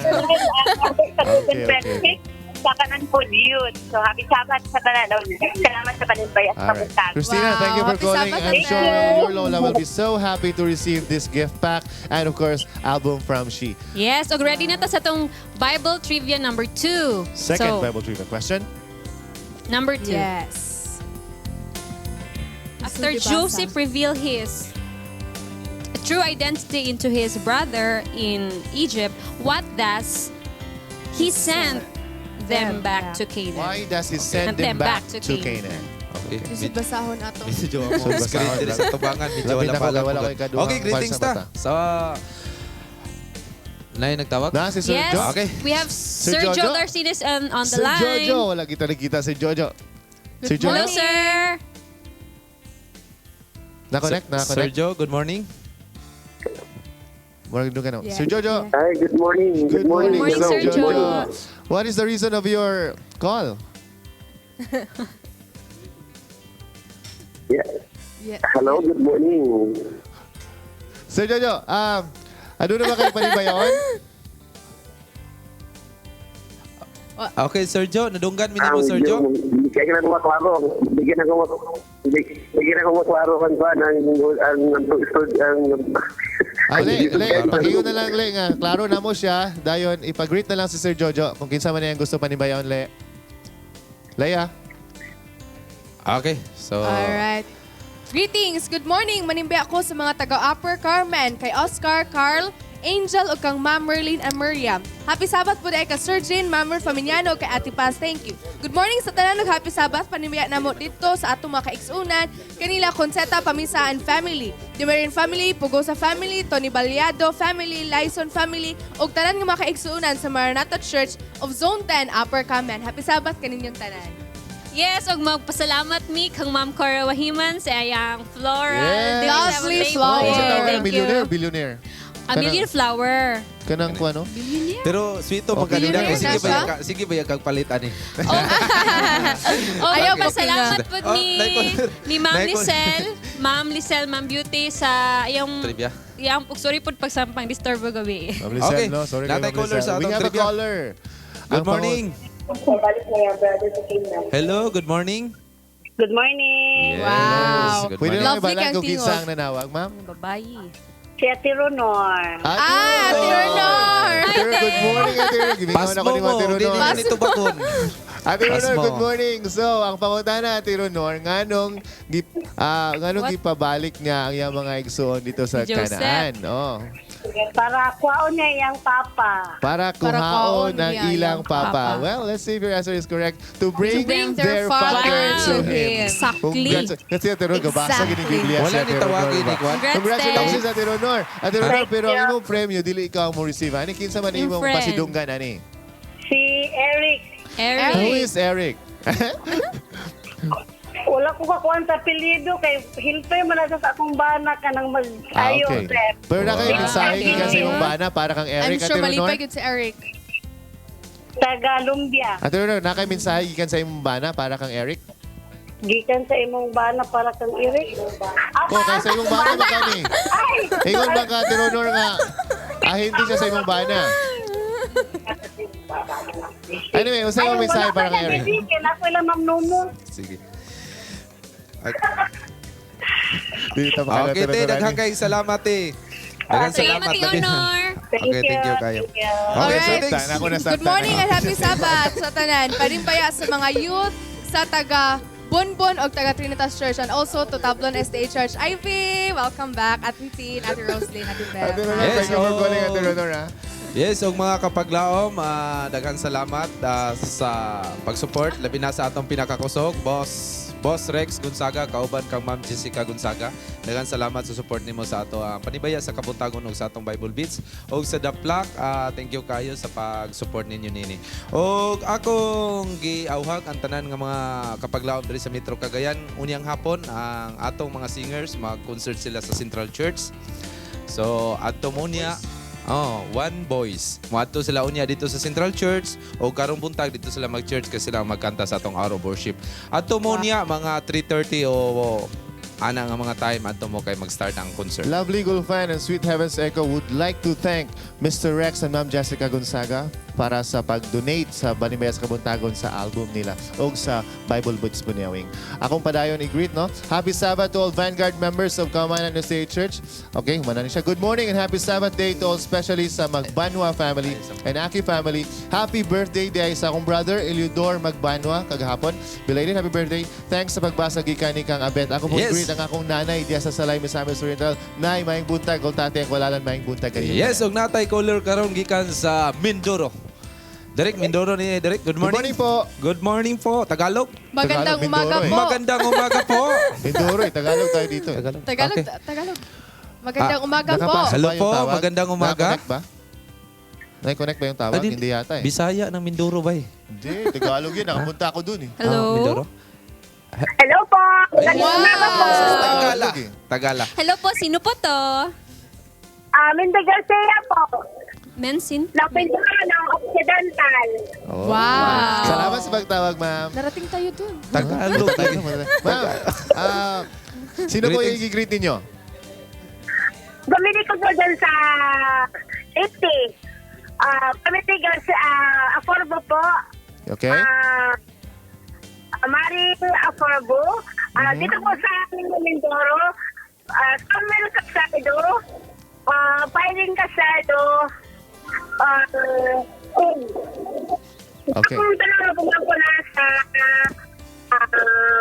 okay. Sa kanan po youth. So happy Sabbath sa tanan. Salamat sa panimbaya sa All right. kabuntag. Christina, Wow. thank you for Happy calling. Sabbath, I'm Ate. sure your Lola will be so happy to receive this gift pack and, of course, album from She. Yes, og ready na ta sa tong Bible trivia number 2. Second so, Bible trivia question. Number 2. Yes. After Gusto gibasa. Joseph revealed his true identity into his brother in Egypt, what does he send them back to Canaan? Why does he send them back to Canaan? Okay. Gusto basahon ato. Medyo ang So, screen basahon diri lang. sa tubangan medyo Labi wala na pa ko, lang. wala ko'y kaduhang Okay, greetings sa ta. mata. Sa Nay nagtawag? Na si Sir Yes, Jo. Okay. we have Sir, Sir Joe Jojo? Garcides on the Sir line. Jojo, wala kita nakita si Jojo. Sir Jojo? Hello, sir. Na-connect, Sir na-connect. Joe, good morning. Murag doon ka na. Yeah. Sir Jojo. Hi, good morning. Good morning, morning, Sir Sir Jojo. Jojo. What is the reason of your call? Yeah. Yeah. Hello, good morning. Sir Jojo, ano na ba kayo panibayon? Okay, Sir Joe, nadunggan mi nimo, Sir Joe. Kaya na ko maklaro. Bigyan ako maklaro kan ba ang ang ang Ah, le, le, pakiyo na lang, le, nga. Klaro na mo siya. Dayon, ipag-greet na lang si Sir Jojo kung kinsa man niyang gusto panibayon, le. Leia. Okay, so... Alright. Greetings! Good morning! Manimbi ako sa mga taga Upper Carmen, kay Oscar, Carl, Angel, ug kang Ma'am Merlin and Miriam. Happy Sabbath po dahil ka Sir Jane, Ma'am Ruth Faminiano, kay Ate Paz. Thank you. Good morning sa tanan ug happy Sabbath. Panimbiya namo dito sa atong mga kaiksunan. Kanila Conseta, Pamisa and Family. Dumerin Family, Pugosa Family, Tony Baliado Family, Lyson Family, ug tanan nga mga kaiksunan sa Maranatha Church of Zone 10, Upper Carmen. Happy Sabbath kaninyong tanan. Yes, ug magpasalamat mi kang Ma'am Cora Wahiman sa iyang floral. Yes. Dili sa Lovely thank you. flower. Sa tawag ng Thank you. millionaire, billionaire. A million flower. Kanang ko ano? Pero sweet to Billionaire magkanina. na Sige ba siya? sige ba kag palit ani? Oh, Ayaw magpasalamat po po Oh, ni Ma'am naikon. Lisel, Ma'am Lisel, Ma'am Beauty sa iyang Trivia. iyang sorry po pagsampang disturb gabi. Ma'am Lisel, Okay. no? Sorry kay Natay Ma'am caller Lisel. sa We atong have a trivia. caller. Good Ang morning. Hello, good morning. Good morning. Yes, Wow. good Pwede morning. lang Lovely ibalag kang kung tingog. kinsa ang nanawag, ma'am? Babayi. Si Ate Ronor. Ah, Ate Ronor! Ate Ronor, good morning, Ate Ronor. Gimingon Pasmo ako ni mo, Ate dili Ronor. na nito bakon. Ate Ronor, Pasmo. good morning. So, ang pangutana, Ate Ronor, nganong What? gipabalik niya ang iyang mga igsoon dito sa Joseph. Kanaan? Oh. Para kwaon niya iyang papa. Para Para kuhaon kuhaon ng niya ilang iyang papa. papa. Well, let's see if your answer is correct. To bring, bring their father to to him. him. Exactly. Congrats. Kasi Ate Ronor, gabasa gini Exactly. Biblia Wala si ni Ate tawagin Ronor ni ba? Kwan. Congrats, Congratulations, Te. Ate Ronor. Ate Ronor, Thank pero ang you. imong premyo, dili ikaw ang mo receive. Ani, kinsa man Yung imong friend. pasidunggan, ani? Si Eric. Eric. Who is Eric? Wala ko kakuan sa apelyido kay hilpe man na sa akong bana kanang Ah, mag-ayo. okay. sir. Pero na kayo Wow. mensahe gikan sa imong bana para kang I'm Eric, sure Ate Ronor. malipay gud si Eric. Taga Lumbia. Ate Ronor, na kay mensahe gikan sa imong bana para kang Eric? Gikan sa imong bana para kang Eric. Ko kay sa imong bana ba kani? Ay! Ingon ba ka Ate Ronor nga hindi siya sa imong bana? Anyway, unsa imong mensahe para kang Eric? Gikan ako lang Ma'am Nono. Sige. Dito pa Okay, te, daghang kay salamat te. Daghang salamat. Salamat, Ate Honor. Okay, thank you kayo. Thank you. Okay, Alright. so thanks. Ako na Good morning and happy Sabbath sa tanan. Parimbaya sa mga youth sa taga Bonbon og taga Trinitas Church and also to Tablon SDA Church. Ivy, welcome back. Ate Tin, Ate Roslyn, Ate Beth. Ate Ronor, Yes, thank you for oh. calling, Ate Ronor, ha? Yes, og mga kapaglaom, daghan salamat sa pag-support labi na sa atong pinakakusog, Boss Rex Gonzaga, kauban kang Ma'am Jessica Gonzaga. Daghan salamat sa support nimo sa ato ang panibaya sa kabuntagon ug sa atong Bible Beats ug sa The Plaque, thank you kayo sa pag-support ninyo nini. Og akong giawhag ang tanan nga mga kapaglaom diri sa Metro Cagayan unyang hapon ang atong mga singers mag-concert sila sa Central Church. So, adto mo niya. Oh, one voice. Moadto sila unya dito sa Central Church o karong buntag dito sila mag-church kasi sila magkanta sa atong hour of worship. Adto mo niya mga 3:30 o ana nga mga time adto mo kay mag-start ang concert. Lovely Gulfan and Sweet Heavens Echo would like to thank Mr. Rex and Ma'am Jessica Gonzaga para sa pag-donate sa Banimbaya sa Kabuntagon sa album nila o sa Bible Boots Bunyawing. Akong padayon i-greet, no? Happy Sabbath to all Vanguard members of Kamanan State Church. Okay, humana ni siya. Good morning and happy Sabbath day to all, especially sa Magbanwa family and Aki family. Happy birthday day sa akong brother, Eliodor Magbanwa, kagahapon. Belated happy birthday. Thanks sa pagbasa gikan ni Kang Abet. Ako po Yes. greet ang akong nanay diya sa Salay Misamis Oriental. Nay, maayong buntag. O tatay, ang walalan, maayong buntag kayo. Yes, og natay caller karon gikan sa Mindoro. Derek, Mindoro ni Derek. Good morning. Good morning po. Good morning po. Tagalog. Magandang Tagalog, umaga Mindoro, eh. po. Magandang umaga po. Mindoro eh. Tagalog tayo dito eh. Tagalog. Tagalog, Okay. Tagalog. Magandang umaga po. Nakapasok Hello ba yung po, tawag? magandang umaga. Nakakonect ba? Nakakonect ba yung tawag? Ah, Hindi yata eh. Bisaya ng Mindoro ba eh? Hindi, Tagalog yun. Nakapunta ako dun eh. Hello. Ah, Mindoro? Hello po. Magandang umaga po. Tagala. Tagalog eh. Tagala. Hello po, sino po to? Minda Garcia po. Mensin? Ng Mindoro ng Occidental. Oh. Wow. Salamat sa pagtawag, ma'am. Narating tayo dun. Tagalog. Ma'am, Sino po yung i-greet ninyo? Bumili ko po dyan sa 80. Pamilya sa Aforbo po. Okay? Mari Aforbo. Dito po sa Mindoro, Samuel Casado, Piling Casado, Okay. Kung tanong po po na sa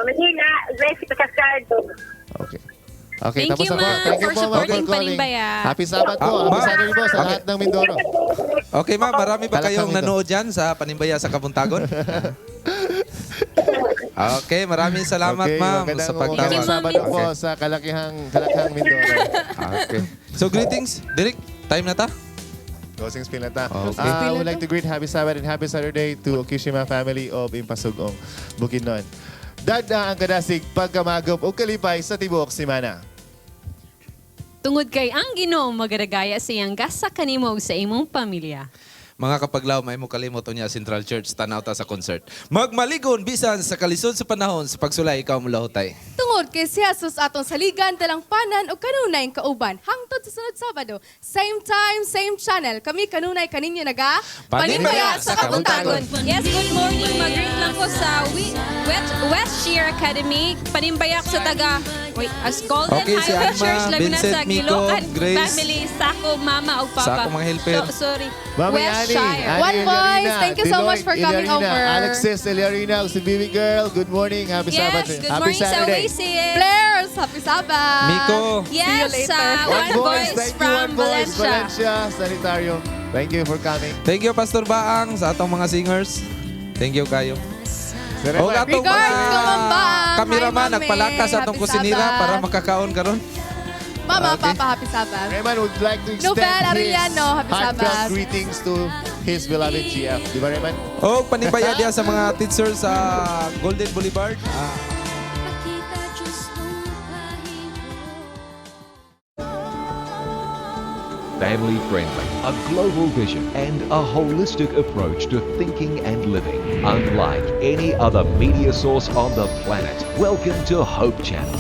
Manila, Grace Casado. Okay. Okay, Thank tapos you, na po. ma'am, Thank you for po, ma'am, for supporting calling. Panimbaya. Happy Sabbath po. Ah, Happy ma'am. Saturday po sa Okay. lahat ng Mindoro. Okay, ma'am, marami ba Talakang kayong ito. nanood dyan sa Panimbaya sa Kabuntagon? Okay, maraming salamat, Okay, ma'am, magandang sa pagtawag. magandang Sabado po Okay. sa Kalakihang Mindoro. Okay. So, greetings. Derek, time na ta? Closing spiel na ta. Okay. I would like to greet Happy Sabbath and Happy Saturday to Okishima family of Impasugong, Bukidnon. Dada ang kadasig pagkamagop o kalipay sa tibuok simana. Tungod kay ang Ginoo magaragaya sa iyang gasa kanimo ug sa imong pamilya. Mga kapaglaw, may mo kalimot niya Central Church, tanaw ta sa concert. Magmaligon bisan sa kalisod sa panahon sa pagsulay ikaw mulahutay. Tungod kay si Jesus atong saligan, talangpanan o kanunay kauban. Hangtod sa sunod Sabado, same time, same channel. Kami kanunay kaninyo naga Panimbaya sa Kabuntagon. Yes, good morning. Mag-greet lang ko sa West Shear Academy. Panimbayak sa taga wait, as Golden Okay, si Highway Alma, Church, Laguna Vincent, sa Miko, Gilocan Grace. Family, Sako, Mama ug Papa. Sa akong mga helper. So, sorry. Mami West Annie, Shire. Annie One Eliarina, voice. Thank you so much for Deloitte coming Eliarina, over. Alexis Eliarina, si baby girl. Good morning. Happy Yes, Sabbath. good Happy morning sa Saturday. Oasis. Flares, happy Sabbath. Miko. See you Yes, later. One Voice Thank you, from One Voice, Valencia. Valencia Sanitarium. Thank you for coming. Thank you, Pastor Baang, sa atong mga singers. Thank you kayo. Sir O Eman. atong Regards, mga Kumambang. kameraman, Hi, Mami. nagpalaka sa atong Happy kusinira Sabbath. para makakaon karon. Mama, Okay. Papa, happy Sabbath. Rayman would like to extend Novel his Arellano, happy heartfelt Sabbath. greetings to his beloved GF. Di ba, Rayman? O panimbaya diya sa mga teachers sa Golden Boulevard. Pakita Diyos nung Family friendly, a global vision, and a holistic approach to thinking and living. Unlike any other media source on the planet. Welcome to Hope Channel.